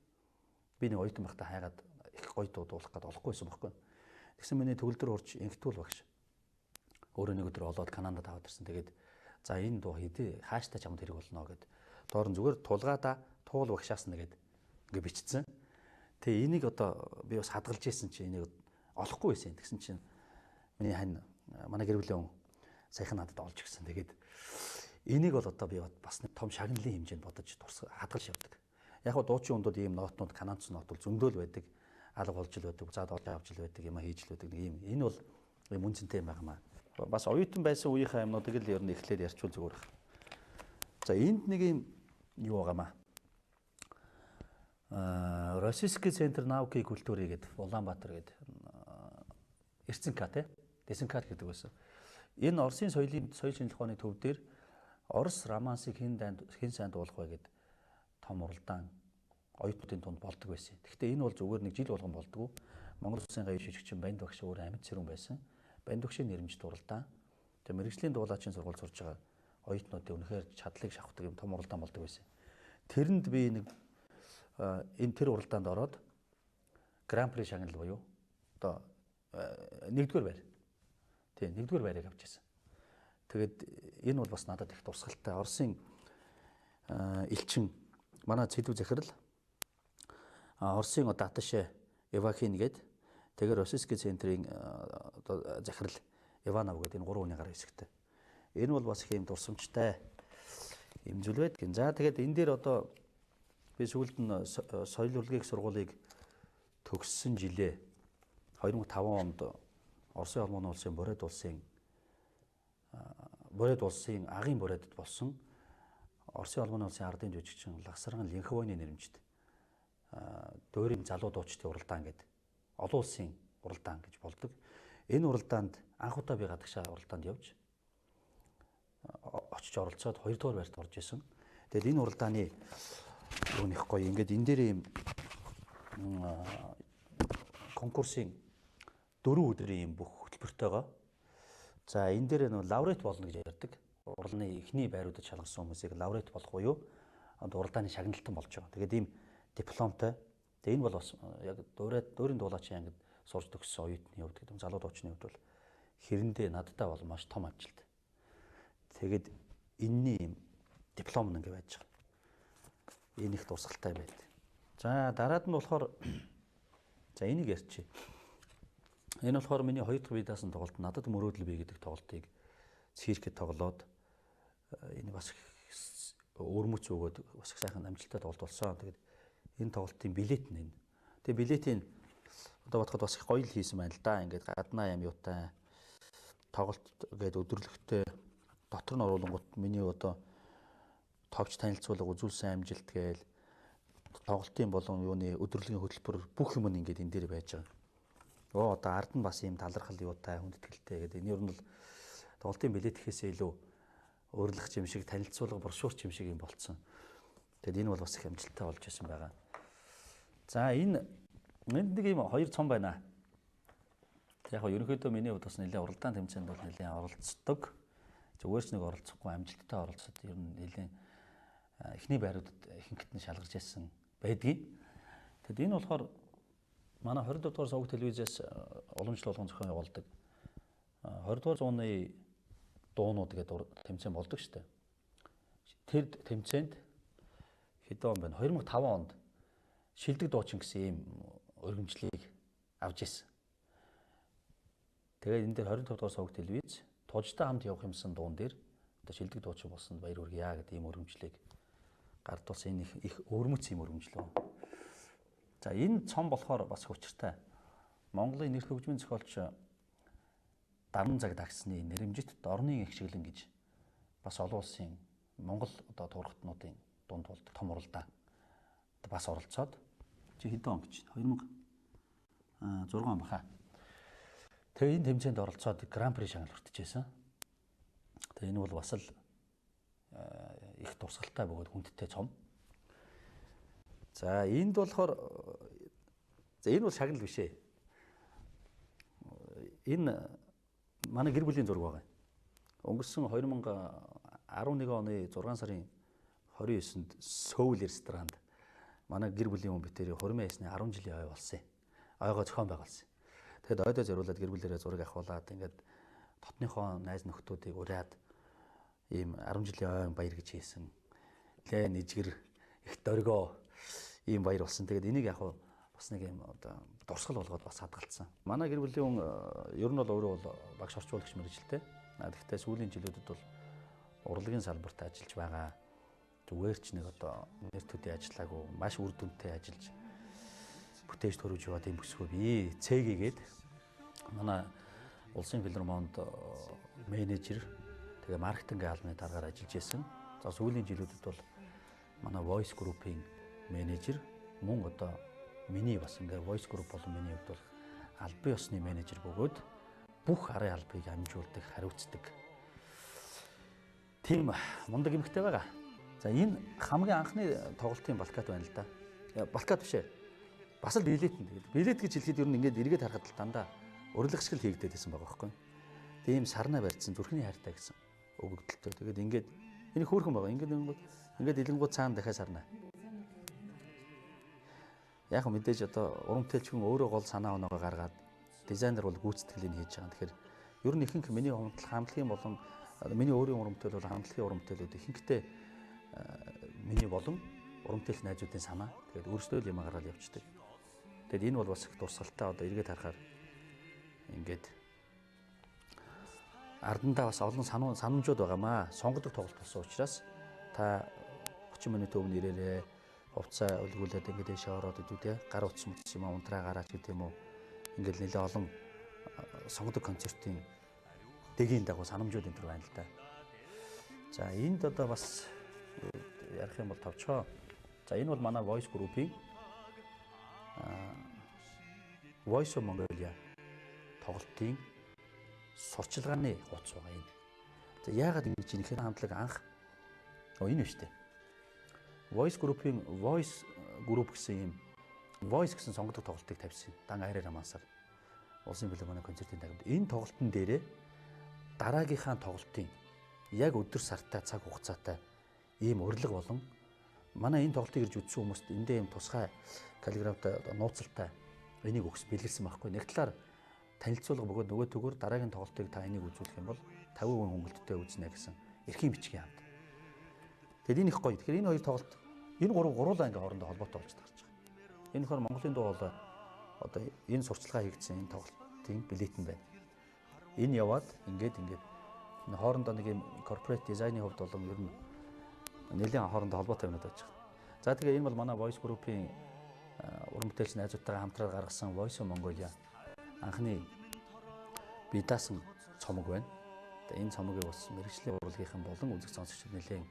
би нэг оюутан байхдаа хайгаад их гоё дуу дуулах гээд олохгүй байсан байхгүй. Тэгсэн миний төгөлдөр урж Инхтүүл багш өөрөө нэг өдөр олоод Канадад аваад ирсэн. Тэгээд за энэ дуу хэдий хааштай чамд хэрэг болно гэд доор нь зүгээр тулгаада туул багшаас нэгэд ингээ бичсэн. Тэгээ энийг одоо би бас хадгалж исэн чи энийг олохгүй байсан. Тэгсэн чинь миний хань манай гэр бүлийн хүн саяхан надад олж өгсөн. Тэгээд энийг бол одоо би бас нэг том шагналын хэмжээнд бодож хадгалж явдаг. Яг го дуучин хүндүүд ийм нотнууд канадч нот бол зөндөл байдаг. Алга болж л байдаг, заад олж авч л байдаг, юм хийж л байдаг нэг ийм. Энэ бол ийм үнцэнтэй юм байна. Бас оюутан байсан үеийнхээ юмнуудыг л ер нь эхлээд ярьчвал зүгээр байх. За энд нэг юм юу байгаамаа. Российский центр науки и культуры гэдэг Улаанбаатар гэдэг РЦНК те ДСНК гэдэг байсан. Энэ Оросын соёлын соёл шинжилгээ ухааны төв дээр Орос романсыг хэн сайн дуулах вэ гэд том уралдаан оюутнуудын тунд болдог байсан. Гэхдээ энэ бол зүгээр нэг жил болгон болдгоо. Монгол улсын гаян шижигчин Банд багш өөр амьд цэрүүн байсан. Банд багшийн нэрмжит уралдаан. Тэгээ мэрэгжлийн дуулаачийн сургууль сурж байгаа оюутнуудын үнэхээр чадлыг шавхдаг юм том уралдаан болдог байсан. Тэрэнд би нэг энэ тэр уралдаанд ороод гран-при шагнал буюу одоо нэгдүгээр байр. Тийм, нэгдүгээр байрыг авч ирсэн. Тэгээд энэ бол бас надад их дурсгалтай. Оросын элчин манай цэдүү захирал Оросын одоо аташе Ивахин гээд тэгэхээр Российский центрийн одоо захирал Иванов гэдэг энэ гурван хүний гар хэсэгтэй. Энэ бол бас их юм дурсамжтай юм зүйл байдаг. За тэгээд энэ дээр одоо би сүүлд нь соёл урлагийн сургуулийг төгссөн жилээ 2005 онд Оросын холбооны улсын Бурят улсын агын Бурятад болсон Оросын холбооны улсын ардын жүжигчин Лагсарган Линхвойны нэрмжит дуурийн залуу дуучдын уралдаан гэдэг олон улсын уралдаан гэж болдог. Энэ уралдаанд анх удаа би гадагшаа уралдаанд явж очиж оролцоод 2 дугаар байрт орж исэн. Тэгэл энэ уралдааны юу нэх гоё ингээд энэ дээр юм конкурсын 4 өдрийн юм бүх хөтөлбөртэйгоо. За энэ дээр нөө лауреат болно гэж ярьдаг. Уралны эхний байруудад шалгарсан хүмүүсийг лауреат болох буюу уралдааны шагналтан болж байгаа. Тэгээд ийм дипломтой. Тэгээд энэ бол бас яг дуурийн дуулаачийн ангид сурч төгссөн оюутны хувьд гэдэг залуу дуучны хувьд бол хэрэндээ надтай бол маш том амжилт. Тэгээд энэний ийм диплом нэг байж байгаа. Энэ их дурсгалтай байд. За дараад нь болохоор за энийг ярьчих. Энэ болохоор миний хоёр дахь бие даасан тоглолт надад мөрөөдөл бий гэдэг тоглолтыг циркэд тоглоод энэ бас өвөрмөц өгөөд бас их сайхан амжилттай тоглолт болсон. Тэгээд энэ тоглолтын билет нь энэ. Тэгээд билетийн одоо бодоход бас их гоё л хийсэн байна л да. Ингээд гаднаа юм юутай тоглолт гээд өдөрлөгтэй дотор нь оруулангууд миний одоо товч танилцуулга үзүүлсэн амжилт гээл тоглолтын болон юуны өдөрлөгийн хөтөлбөр бүх юм нь ингээд энэ дээр байж байгаа. Оо одоо ард нь бас ийм талархал юутай хүндэтгэлтэй гэдэг. Энэ ер нь бол тоглолтын билет гэхээсээ илүү өөрлөх юм шиг танилцуулга брошюр юм шиг юм болцсон. Тэгэд энэ бол бас их амжилттай болж исэн байгаа. За энэ энд нэг ийм хоёр цом байна. Яг нь ерөнхийдөө миний хувьд бас нэлээд уралдаан тэмцээнд бол нэлээд оролцдог. Зүгээр ч нэг оролцохгүй амжилттай оролцоод ер нь нэлээд эхний байруудад ихэнхэд нь шалгарч ирсэн байдгийг. Тэгэд энэ болохоор манай 24 дугаар сувг телевизээс уламжлал болгон зохион явуулдаг 20 дугаар зууны дуунууд гэдэг тэмцээн болдог шүү дээ. Тэр тэмцээнд хэдэн он байна? 2005 онд шилдэг дуучин гэсэн ийм өргөмжлийг авч ирсэн. Тэгээд энэ дээр 25 дугаар сувг телевиз тужтай хамт явах юмсан дуун дээр одоо шилдэг дуучин болсонд баяр хүргье гэдэг ийм өргөмжлийг гардуулсан. Энэ их өвөрмөц ийм өргөмжлөө. За энэ цом болохоор бас учиртай. Монголын нэр хөгжмийн зохиолч Даран цаг дагсны нэрэмжит дорны эгшиглэн гэж бас олон улсын Монгол одоо туурхтнуудын дунд болдог том уралдаан бас оролцоод чи хэдэн он гэж 2006 он баха. Тэгээ энэ тэмцээнд оролцоод гран-при шагнал хүртчихсэн. Тэгээ энэ бол бас л их дурсгалтай бөгөөд хүндтэй цом. За энд болохоор за энэ бол шагнал биш ээ. Энэ манай гэр бүлийн зураг байгаа. Өнгөрсөн 2011 оны 6 сарын 29-нд Сөүл ресторанд манай гэр бүлийн хүн битэрийн хурмын ясны 10 жилийн ой болсон юм. Ойгоо зохион байгуулсан. Тэгэхэд ойдоо зориулаад гэр бүлээрээ зураг авахуулаад ингээд дотныхоо найз нөхдүүдийг уриад ийм 10 жилийн ойн баяр гэж хийсэн. Лээ нэжгэр их дөргөө ийм баяр болсон. Тэгээд энийг яг бас нэг юм одоо дурсгал болгоод бас хадгалцсан. Манай гэр бүлийн хүн ер нь бол өөрөө бол багш орчуулагч мэргэжилтэй. Тэгэхдээ сүүлийн жилүүдэд бол урлагийн салбарт ажиллаж байгаа. Зүгээр ч нэг одоо нэр төдий ажиллаагүй, маш үр дүнтэй ажиллаж бүтээж төрөж яваад юм бүсгүй би цэгээгээд манай улсын филармонд менежер тэгээ маркетингийн албаны даргаар ажиллаж исэн. За сүүлийн жилүүдэд бол манай Voice Group-ийн менежер мөн одоо миний бас ингээ Voice Group болон миний хувьд бол албан ёсны менежер бөгөөд бүх арын албыг амжуулдаг, хариуцдаг тийм мундаг эмэгтэй байгаа. За энэ хамгийн анхны тоглолтын плакат байна л да. Плакат биш ээ. Бас л билет нь. Тэгээд билет гэж хэлэхэд ер нь ингээд эргээд харахад л дандаа урилга шиг л хийгдээд байсан байгаа байхгүй. Тийм сарнаа барьсан зүрхний хайртай гэсэн өгөгдөлтөө. Тэгээд ингээд энэ хөөрхөн байгаа. Ингээд ингээд илэнгууд цаана дахиад сарнаа. Яг мэдээж одоо уран бүтээлч хүн өөрөө гол санаа оноогоо гаргаад дизайнер бол гүйцэтгэлийг хийж байгаа. Тэгэхээр ер нь ихэнх миний хамтлагийн болон миний өөрийн уран бүтээл бол хамтлагийн уран бүтээлүүд ихэнхдээ миний болон уран бүтээлч найзуудын санаа. Тэгээд өөрсдөө л юм гаргаад явчихдаг. Тэгээд энэ бол бас их дурсгалтай одоо эргээд харахаар ингээд ардандаа бас олон санамжууд байгаамаа. Сонгодог тоглолт болсон учраас та 30 минут өмнө ирээрээ хувцаа өлгүүлээд ингээд дэшээ ороод идэв те. Гар утас мутас юм унтраа гараач гэдэг юм уу. Ингээд нэлээ олон сонгодог концертын дэгийн дагуу санамжууд энэ төр байна л да. За энд одоо бас ярих юм бол товчхоо. За энэ бол манай Voice Group-ийн Voice of Mongolia тоглолтын сурчлагын хуудас байгаа энэ. За яагаад ингэж юм гэхээр хамтлаг анх энэ биш үү? Voice Group-ийн Voice Group гэсэн юм Voice гэсэн сонгодог тоглолтыг тавьсан. Дан айраар амансаар улсын филармоны концертын тагамд энэ тоглолтын дээрээ дараагийнхаа тоглолтын яг өдөр сартай цаг хугацаатай ийм урилга болон манай энэ тоглолтыг ирж үзсэн хүмүүст эндээ ийм тусгай каллиграфтай нууцалтай энийг өгс бэлгэлсэн байхгүй. Нэг талаар танилцуулга бөгөөд нөгөө төгөр дараагийн тоглолтыг та энийг үзүүлэх юм бол 50% хөнгөлөлттэй үзнэ гэсэн эрхийн бичгийн хамт. Тэгэд энэ их гоё. Тэгэхээр энэ хоёр тоглолт энэ гурав гуруулаа ингээ хоорондоо холбоотой болж таарч байгаа. Энэ болохоор Монголын дуу хоолой одоо энэ сурчлагаа хийгдсэн энэ тоглолтын билет нь байна. Энэ яваад ингээд энэ хоорондоо нэг юм корпорат дизайны хувьд болон ер нь нэлээд хоорондоо холбоотой юмнууд байж байгаа. За тэгээ энэ бол манай Voice Group-ийн уран бүтээлч найзуудтайгаа хамтраад гаргасан Voice of Mongolia анхны бие даасан цомог байна. Энэ цомогийг бас мэргэжлийн урлагийнхан болон үзэг сонсогчид нэлээд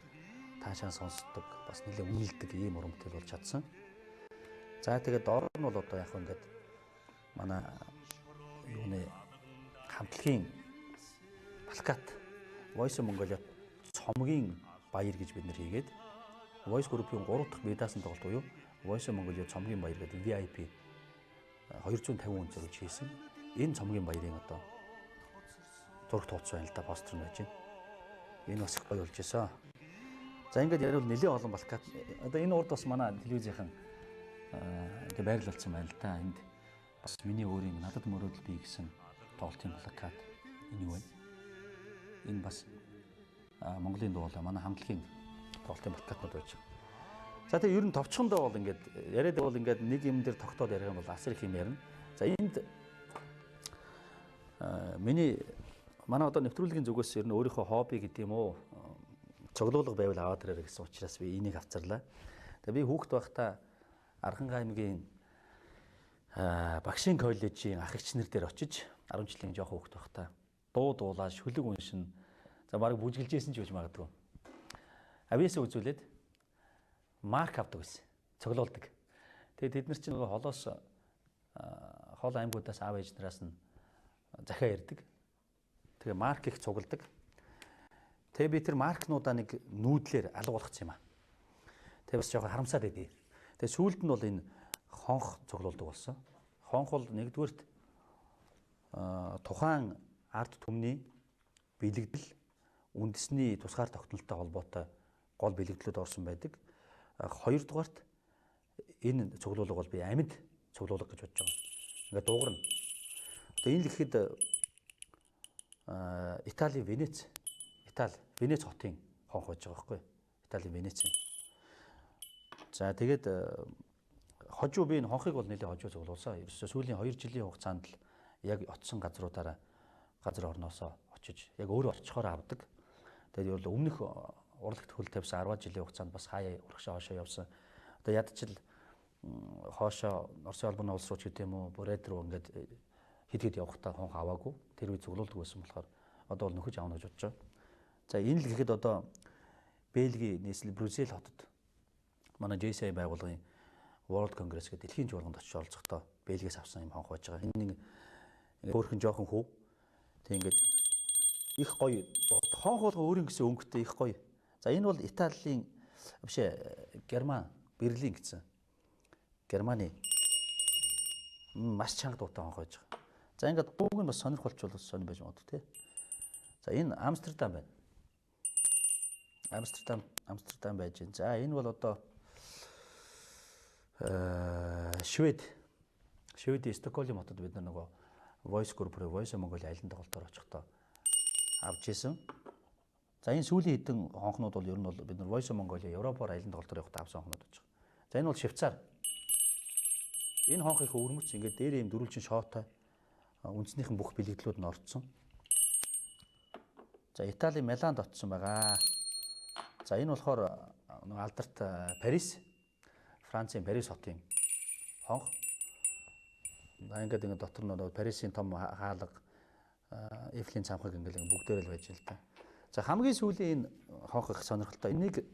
таашаан сонсдог, бас нэлээд үнэлдэг ийм уран бүтээл болж чадсан. За тэгээд доор нь бол одоо яг ингээд манай юуны хамтлагийн плакат Voice of Mongolia цомгийн баяр гэж бид нэр хийгээд Voice Group-ийн 3 дахь бие даасан тоглолт буюу Voice of Mongolia цомгийн баяр гэдэг VIP 250 хүн зориулж хийсэн. Энэ цомгийн баярын одоо зураг тооцсон байна л да, постэр нь байж байна. Энэ бас их гоё болж исэн. За ингээд яриул нэлээд олон плакат. Одоо энэ урд бас манай телевизийнхэн ингээ байрлалцсан байна л да. Энд бас миний өөрийн надад мөрөөдөл бий гэсэн тоглолтын плакат энэ юу вэ? Энэ бас Монголын дуу хоолой манай хамтлагийн тоглолтын плакатнууд байж байгаа. За тэгээ ер нь товчхондоо бол ингээд яриад бол ингээд нэг юм дээр тогтоод ярих юм бол асар их юм ярина. За энд миний манай одоо нэвтрүүлгийн зүгээс ер нь өөрийнхөө хобби гэдэг юм уу цоглуулга байвал аваад ирээрэй гэсэн учраас би энийг авцарлаа. Тэгээ би хүүхэд байхдаа Архангай аймгийн багшийн коллежийн ах эгч нар дээр очиж 10 жилийн жоохон хүүхэд байхдаа дуу дуулаад шүлэг уншин. За бараг бүжгэлжсэн ч байж магадгүй. Авиасаа үзүүлээд марк авдаг байсан. Цоглуулдаг. Тэгээд тэд нар чинь нөгөө холоос хол аймагудаас аав ээж нараас нь захиа ирдэг. Тэгээ марк их цугладаг. Тэгээ би тэр маркнуудаа нэг нүүдлэр алга болгоцсон юм аа. Тэгээ бас жоохон харамсаад байдгийг. Тэгээ сүүлд нь бол энэ хонх цуглуулдаг болсон. Хонх бол нэгдүгээрт тухайн ард түмний бэлэгдэл үндэсний тусгаар тогтнолтой холбоотой гол бэлэгдлүүд орсон байдаг. Хоёрдугаарт энэ цуглуулга бол би амьд цуглуулга гэж бодож байгаа. Ингээд дуугарна. Одоо энэ л гэхэд Италийн Венец, Итали Венец хотын хонх байж байгаа байхгүй юу? Италийн Венецийн. За тэгээд хожуу би энэ хонхыг бол нэлээд хожуу цуглуулсан. Ерөөсөө сүүлийн 2 жилийн хугацаанд л яг очсон газруудаараа газар орноосоо очиж яг өөрөө очихоор авдаг. Тэгээд ер нь өмнөх урлагт хөл тавьсан 10 жилийн хугацаанд бас хаяа урагшаа хошоо явсан. Одоо ядчил хоошоо Оросын холбооны улс руу ч гэдэм үү, Бурайд руу ингээд хэд хэд явахдаа хонх аваагүй. Тэр үе цуглуулдаг байсан болохоор одоо бол нөхөж авна гэж бодож байгаа. За энэ л гэхэд одоо Бельгийн нийслэл Брюссел хотод манай JCI байгууллагын World Congress гэдэг дэлхийн чуулганд очиж оролцохдоо Бельгиэс авсан юм хонх байж байгаа. Энэ нэг хөөрхөн жоохон хүү. Тэг ингээд их гоё хонх болго өөрийн гэсэн өнгөтэй их гоё. За энэ бол Италийн биш Герман, Берлин гэсэн. Германы маш чанга дуутай хонх байж байгаа. За ингээд дууг нь бас сонирхолтой бол сонир байж магадгүй тий. За энэ Амстердам байна. Амстердам байж байна. За энэ бол одоо Швед. Шведийн Стокгольм хотод бид нар нөгөө Voice Group-ийн Voice of Mongolia аялан тоглолтоор очихдоо авч исэн. За энэ сүүлийн хэдэн хонхнууд бол ер нь бол бид нар Voice of Mongolia Европоор аялан тоглолтоор явахдаа авсан хонхнууд байж байгаа. За энэ бол Швейцар. Энэ хонх их өвөрмөц ингээд дээр ийм дөрвөлжин шоотой үндснийхэн бүх бэлэгдлүүд нь орцсон. За Италийн Миланд очсон байгаа. За энэ болохоор нөгөө алдарт Парис, Францын Парис хотын хонх. Ингээд дотор нь Парисын том хаалга, Эйфелийн цамхаг ингээд бүгдээрээ л байж л та. За хамгийн сүүлийн энэ хонх их сонирхолтой. Энийг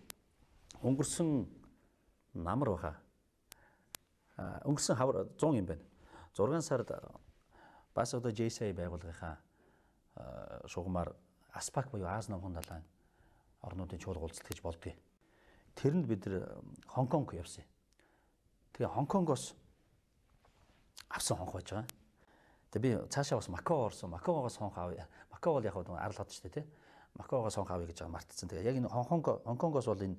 өнгөрсөн намар баха. Өнгөрсөн хавар 100 юм байна. 6 сард бас одоо JCI байгууллагынхаа шугамар ASPAC буюу Ази номхон далайн орнуудын чуулга уулзалт гэж болдгийг. Тэрэнд бид нар Хонконг явсан. Тэгээ Хонконгоос авсан хонх байж байгаа. Тэгээ би цаашаа бас Макао орсон. Макаогоос хонх авъя. Макао бол яг нь арал хот шүү дээ, тий. Макаогоос хонх авъя гэж байгаа мартцсан. Тэгээ яг энэ Хонконгоос бол энэ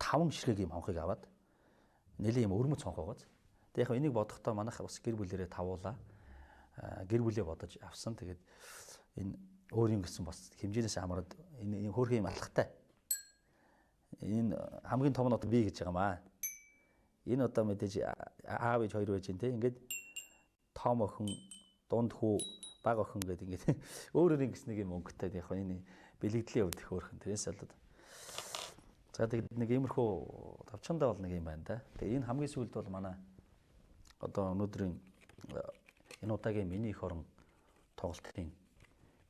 5 ширхэг юм хонхыг аваад нэлээд юм өрмөц хонх байгааз. Тэгээ яг энийг бодохдоо манайх бас гэр бүлэрээ тавуулаа. Гэр бүлээ бодож авсан. Тэгээд энэ өөрийн гэсэн бас хэмжээнээс хамаарат энэ хөөрхөн юм алхахтай. Энэ хамгийн том нь одоо би гэж байгаа маа. Энэ одоо мэдээж аав ээж хоёр байж гин те. Ингээд том охин, дунд хүү, бага охин гэдэг ингээд өөр өөр ингэс нэг юм өнгөтэй. Яг энэ бэлэгдлийн хувьд их хөөрхөн. Тэрнээс болоод за тэгээд нэг иймэрхүү тавчандаа бол нэг юм байна да. Тэгээ энэ хамгийн сүүлд бол манай одоо өнөөдрийн энэ удаагийн миний эх орон тоглолтын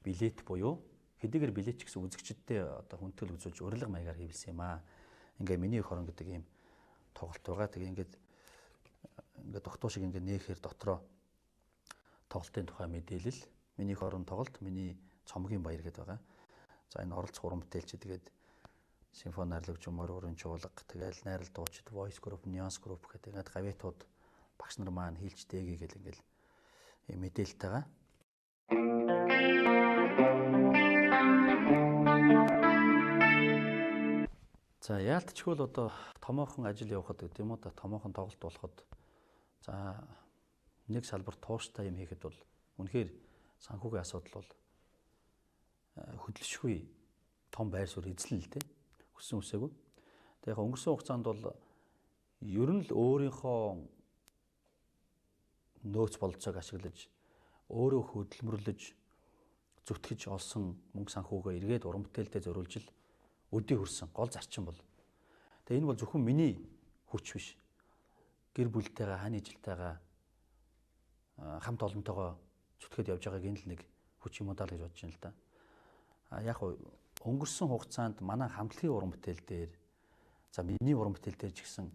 билет буюу хэдийгээр билет ч гэсэн үзэгчдээ одоо хүндэтгэл үзүүлж урилга маягаар хийвэлсэн юм аа. Ингээ миний эх орон гэдэг ийм тоглолт байгаа. Тэгээ ингээд тогтуу шиг ингээд нээхээр дотроо тоглолтын тухай мэдээлэл, миний эх орон тоглолт, миний цомгийн баяр гэдэг байгаа. За энэ оролцох уран бүтээлч тэгээд симфони найрлагч Морь уран чуулга, тэгэл найрал дуучид Voice Group, Nuance Group гэдэг ингээд гавьяатууд багш нар маань хийлж дээгий гэл ингээд ийм мэдээлэлтэй байгаа. За яалтчгүй л одоо томоохон ажил явахад гэдэг юм уу да, томоохон тоглолт болоход за нэг салбар тууштай юм хийхэд бол үнэхээр санхүүгийн асуудал бол хөдөлшгүй том байр суурь эзлэн л дээ. Хүссэн үсээгүй. Тэгээ яг өнгөрсөн хугацаанд бол ер нь л өөрийнхөө нөөц бололцоог ашиглаж өөрөө хөдөлмөрлөж зүтгэж олсон мөнгө санхүүгээ эргээд уран бүтээлдээ зориулж л өдий хөрсөн гол зарчим бол. Тэгээ энэ бол зөвхөн миний хүч биш. Гэр бүлтэйгээ, хань ижилтэйгээ хамт олонтойгоо зүтгээд явж байгааг энэ л нэг хүч юм уу даа л гэж бодож байна л да. А яг өнгөрсөн хугацаанд манай хамтлагийн уран бүтээл дээр за миний уран бүтээл дээр ч гэсэн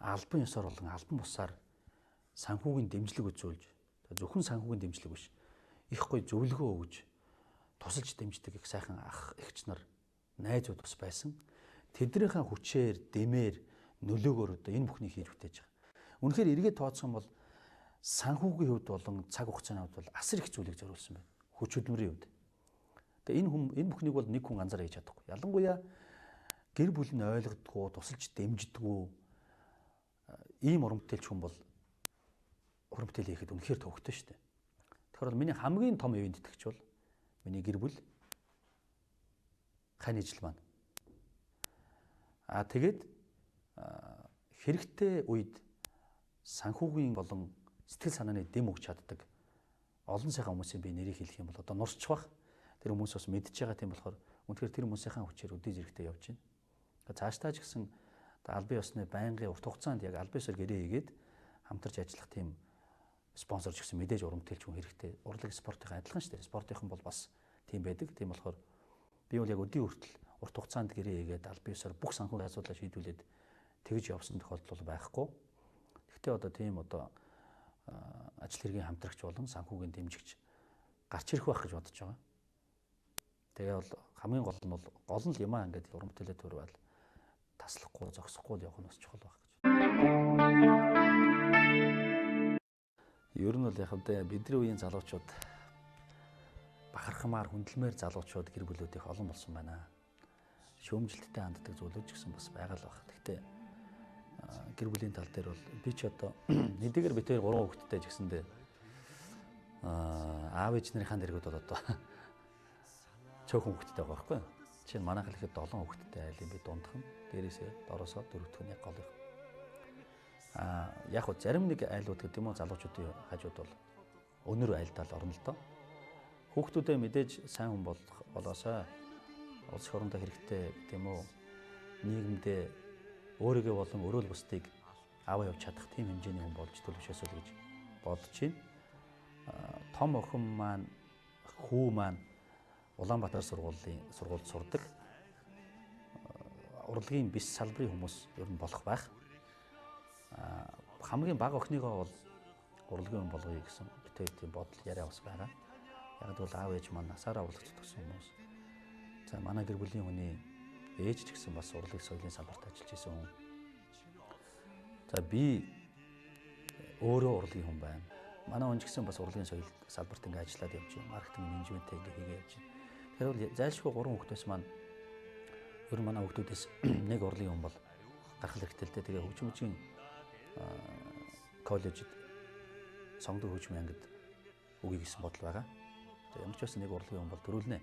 албан ёсоор болон албан бусаар санхүүгийн дэмжлэг үзүүлж зөвхөн санхүүгийн дэмжлэг биш их гоё зөвлөгөө өгж тусалж дэмждэг их сайхан ах эгч нар найзууд бас байсан. Тэднийхээ хүчээр, дэмээр, нөлөөгөөр одоо энэ бүхнийг хийж бүтээж байгаа. Үнэхээр эргээд тооцох юм бол Санхүүгийн хувьд болон цаг хугацааны хувьд бол асар их зүйлийг зориулсан байна. Хүч хөдөлмөрийн хувьд. Тэгээ энэ хүн энэ бүхнийг бол нэг хүн ганцаараа хийж чадахгүй. Ялангуяа гэр бүл нь ойлгодгоо, тусалж дэмждэггүй ийм уран бүтээлч хүн бол уран бүтээл хийхэд үнэхээр төвөгтэй шүү дээ. Тэгэхээр бол миний хамгийн том ивээн тэтгэгч бол миний гэр бүл, хань ижил маань. Аа тэгээд хэрэгтэй үед санхүүгийн болон сэтгэл санааны дэм өгч чаддаг олон сайхан хүмүүсийн би нэрийг хэлэх юм бол одоо нурчих бах. Тэр хүмүүс бас мэдж байгаа тийм болохоор үнэхээр тэр хүмүүсийн хүчээр өдий зэрэгтэй явж байна. Цаашдаа ч гэсэн албан ёсны байнгын урт хугацаанд яг албан ёсоор гэрээ хийгээд хамтарч ажиллах тийм спонсор ч гэсэн мэдээж уран бүтээлч хүн хэрэгтэй. Урлаг спортын адилхан шүү дээ. Спортынхан бол бас тийм байдаг. Тийм болохоор би бол яг өдий хүртэл урт хугацаанд гэрээ хийгээд албан ёсоор бүх санхүүгийн асуудлаа шийдвүлээд тэгж явсан тохиолдол бол байхгүй. Гэхдээ одоо тийм одоо ажил хэргийн хамтрагч болон санхүүгийн дэмжигч гарч ирэх байх гэж бодож байгаа. Тэгээ бол хамгийн гол нь бол гол нь л юм аа ингээд уран бүтээлээ төрвөл таслахгүй, зогсохгүй л явах нь бас чухал байх гэж. Ер нь бол яг хэвдэ бидний үеийн залуучууд бахархмаар, хүндлэмээр залуучууд гэр бүлүүд их олон болсон байна. Шүүмжлэлттэй ханддаг зүйлүүд ч гэсэн бас байгаа л байх. Гэхдээ гэр бүлийн тал дээр бол би ч одоо нэгдүгээр бид хоёр 3 хүүхэдтэй ч гэсэндээ аав ээж нарынхаа дэргэд бол одоо цөөхөн хүүхэдтэй байгаа байхгүй юу? Жишээ нь манайх л ихэд 7 хүүхэдтэй айлын би дундх нь, дээрээсээ дороосоо дөрөвдөх нь яг голынх. Яг хөө зарим нэг айлууд гэдэг юм уу залуучуудын хажууд бол өнөр айлдаал орно л доо. Хүүхдүүдээ мэдээж сайн хүн болоосаа улс их орондоо хэрэгтэй гэдэг юм уу нийгэмдээ өөрийгөө болон өрөөл бусдыг аваа явж чадах тийм хэмжээний хүн болж төлөвшөөсэй л гэж бодож байна. Том охин маань хүү маань Улаанбаатар сургуульд сурдаг. Урлагийн бис салбарын хүмүүс ер нь болох байх. Хамгийн бага охиныгоо бол урлагийн хүн болгоё гэсэн битээ тийм бодол яриа бас байгаа. Яг бол аав ээж маань насаараа урлагт төгссөн хүмүүс. За манай гэр бүлийн хүний ээж ч гэсэн бас урлаг соёлын салбарт ажиллаж исэн хүн. За би өөрөө урлагийн хүн байна. Манай хүн ч гэсэн бас урлагийн соёл салбарт ингээ ажиллаад явж байна. Маркетинг, менежментээ ингээ хийгээ явж байна. Тэгэхээр бол зайлшгүй 3 хүүхдээс маань ер нь манай хүүхдүүдээс нэг урлагийн хүн бол гарах хэрэгтэй л дээ. Тэгээ хөгжмөчийн коллежид сонгодог хөгжмийн ангид үгүй гэсэн бодол байгаа. Тэгээ ямар ч байсан нэг урлагийн хүн бол төрүүлнэ.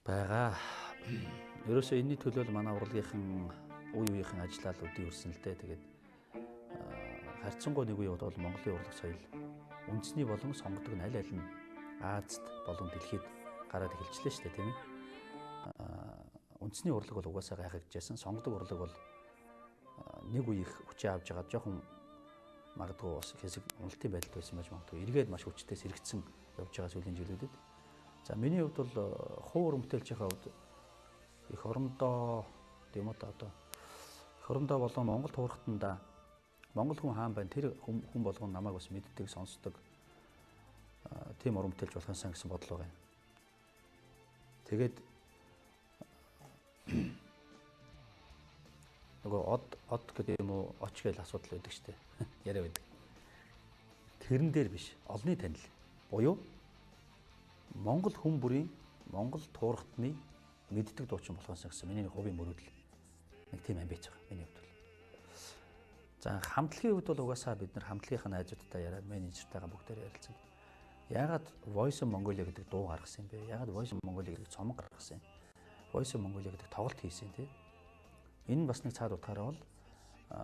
Байгаа. Ерөөсөө энэний төлөө л манай урлагийнхан үе үеийнхэн ажиллаад өдий өрсөн л дээ. Тэгээд харьцангуй нэг үе бол Монголын урлаг соёл үндэсний болон сонгодог нь аль аль нь Азад болон дэлхийд гараад эхэлжлээ шүү дээ, тийм ээ. Үндэсний урлаг бол угаасаа гайхагдчихсан. Сонгодог урлаг бол нэг үе их хүчээ авч байгаа жоохон магадгүй бас хэсэг уналтын байдалд байсан байж магадгүй. Эргээд маш хүчтэй сэрэгцэн явж байгаа сүүлийн жилүүдэд. За миний хувьд бол хуу уран бүтээлчийн хувьд их орондоо тийм үү одоо их орондоо болон Монгол туурхтандаа Монгол хүн хаан байна. Тэр хүн болгон намайг бас мэддэг, сонсдог тийм уран бүтээлч болох юмсан гэсэн бодол байгаа юм. Тэгээд нөгөө од гэдэг юм уу оч гэж асуудал байдаг шүү дээ. Яриа байдаг. Тэрэн дээр биш, олонний танил буюу Монгол хүн бүрийн Монгол туурхтны мэддэг дуучин болох юмсан гэсэн миний хувийн мөрөөдөл. Нэг тийм амбиц байгаа миний хувьд бол. За хамтлагийн хувьд бол угаасаа бид нар хамтлагийнхаа найзуудтай яриад менежертайгаа бүгдээр ярилцсан. Яагаад Voice of Mongolia гэдэг дуу гаргасан юм бэ? Яагаад Voice of Mongolia гэдэг цомог гаргасан юм? Voice of Mongolia гэдэг тоглолт хийсэн тийм. Энэ бас нэг цаад утгаараа бол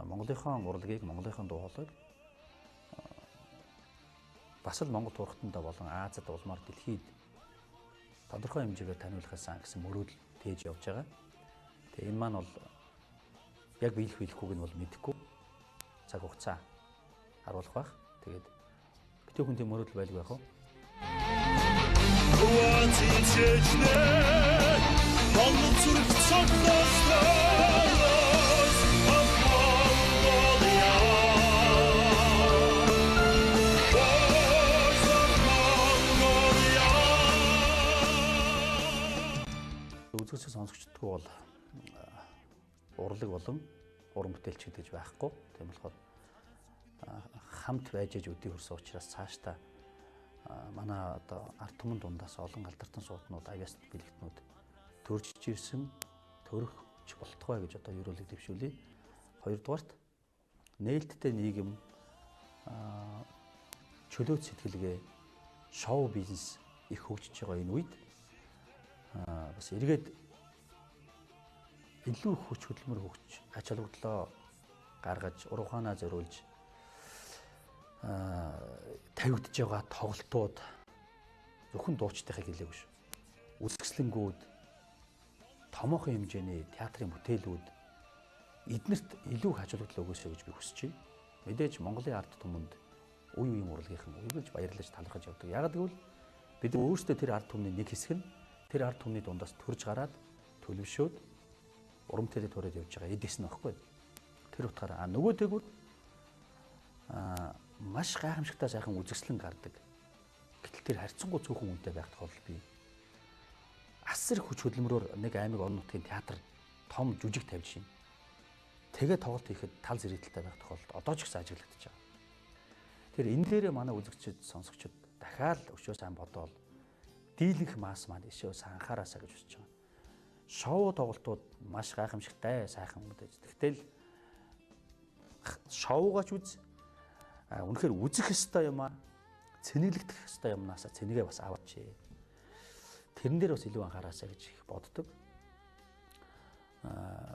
Монголынхон урлагийг, Монголынхон дуу хоолойг бас л Монгол туурхтандаа болон Азад улмаар дэлхийд тодорхой хэмжээгээр таниулахаасаа гэсэн мөрөөдөл тээж явж байгаа. Тэгээ энэ маань бол яг биелэх биелэхгүйг нь бол мэдэхгүй. Цаг хугацаа харуулах байх. Тэгээд битүү хүн тийм мөрөөдөл байлгүй яах вэ? Үзэгч сонсогчдгүй бол Урлаг болон уран бүтээлч гэдэг байхгүй. Тийм болохоор хамт байж аж өдий хөрсөн учраас цаашдаа манай одоо ард түмэн дундаас олон алдартан сууднууд, авьяас бэлэгтнүүд төрж ирсэн, төрөх болтугай гэж одоо ерөөлөг дэвшүүлье. Хоёрдугаарт нээлттэй нийгэм, чөлөөт сэтгэлгээ, шоу бизнес их хөгжиж байгаа энэ үед бас эргээд илүү хүч хөдөлмөр хөгж, ач холбогдлоо гаргаж, ур ухаанаа зориулж тавигдж байгаа тоглолтууд зөвхөн дуучдынхыг хэлээгүй шүү. Үзэсгэлэнгүүд, томоохон хэмжээний театрын бүтээлүүд эднэрт илүү их ач холбогдол өгөөсэй гэж би хүсэж байна. Мэдээж Монголын ард түмэнд үе үеийн урлагийнхан үргэлж баярлаж талархаж явдаг. Яг гэвэл бид өөрсдөө тэр ард түмний нэг хэсэг нь тэр ард түмний дундаас төрж гараад төлөвшөөд уран бүтээлээ түрээд явж байгаа эд эс нь багхгүй. Тэр утгаараа нөгөө тэгвэл маш гайхамшигтай сайхан үзэсгэлэн гардаг. Гэтэл тэр харьцангуй цөөхөн үнэтэй байх тохиолдол бий. Асар хүч хөдөлмөрөөр нэг аймаг орон нутгийн театр том жүжиг тавьж шин. Тэгээ тоглолт хийхэд тал зэрэгдэлтэй байх тохиолдолд одоо ч гэсэн ажиглагдаж байгаа. Тэр энэ дээрээ манай үзэгчид, сонсогчид дахиад өшөө сайн бодоол дийлэнх масс маань өшөө сайн анхаараасаа гэж хүсэж байгаа. Шоу тоглолтууд маш гайхамшигтай сайхан мэдээж. Тэгтэл шоугаач үз. Үнэхээр үзэх ёстой юм аа. Цэнэглэгдэх ёстой юмнаасаа цэнэгээ бас аваач. Тэрэн дээр бас илүү анхаараасаа гэж их боддог.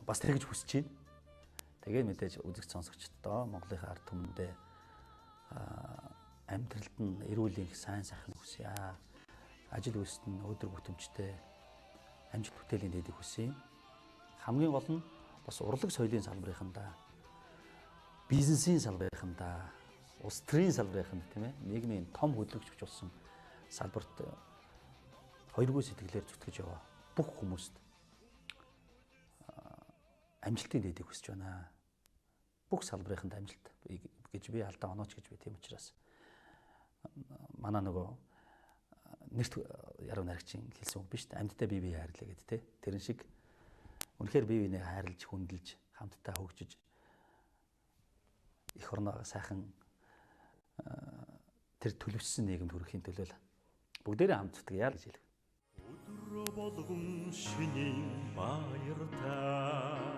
Бас тэгж хүсэж байна. Тэгээ мэдээж үзэгч сонсогчдоо Монголын ард түмэндээ амьдралд нь эрүүл энх сайн сайхан хүсье. Ажил үйлсэд нь өдөр бүтэмжтэй амжилт бүтээлийн дэдийг хүсье. Хамгийн гол нь бас урлаг соёлын салбарынхандаа, бизнесийн салбарынхандаа, улс төрийн салбарынханд тийм нийгмийн том хөдөлгөгч хүч болсон салбарт хоёргүй сэтгэлээр зүтгэж яваа бүх хүмүүст амжилтын дэдийг хүсэж байна. Бүх салбарынханд амжилт гэж би алдаа онооч гэж би тийм учраас манай нөгөө нэрт яруу найрагчийн хэлсэн үг биш үү? Амьдтай бие бие хайрлаа гэдэг те. Тэрэн шиг үнэхээр бие биенээ хайрлаж, хүндэлж, хамтдаа хөгжиж эх орноо сайхан тэр төлөвшсөн нийгэмд хүрэхийн төлөө бүгдээрээ хамт зүтгэе гэж хэлв. Өдөр болгон шинийн баяртай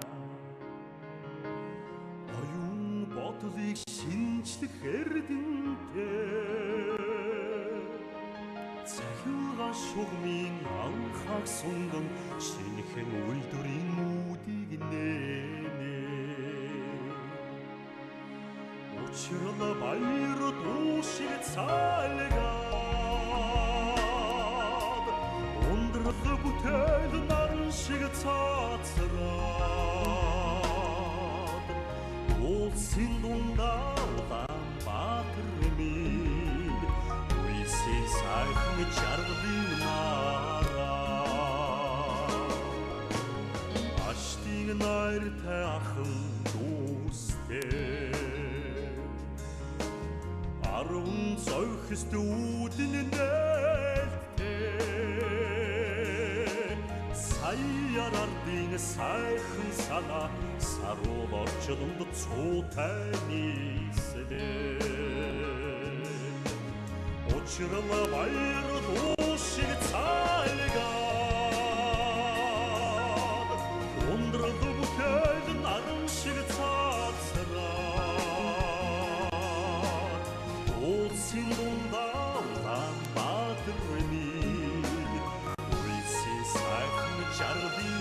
оюун бодлыг шинжлэх эрдэнтэй цахилгаан шугамын анхаах сунган шинэхэн үйлдвэрийн үүдийг нэнэ. Учрал баяр дуу шиг цалгаад ундрал бүтээл наран шиг цацраад уулсын дундаа Улаанбаатар минь үйлсийн сайхан жаргалын нараа аштын найртай ахан дүүстэй арван зовхист үүдэн нээлттэй саяар ардын сайхан санаа саруул орчлонд цуутай нийслээ. Учрал баяр дуу шиг цалгаад ундрал бүтээл наран шиг цацраад уулсын дундаа Улаанбаатар минь үйлсийн сайхан жаргалын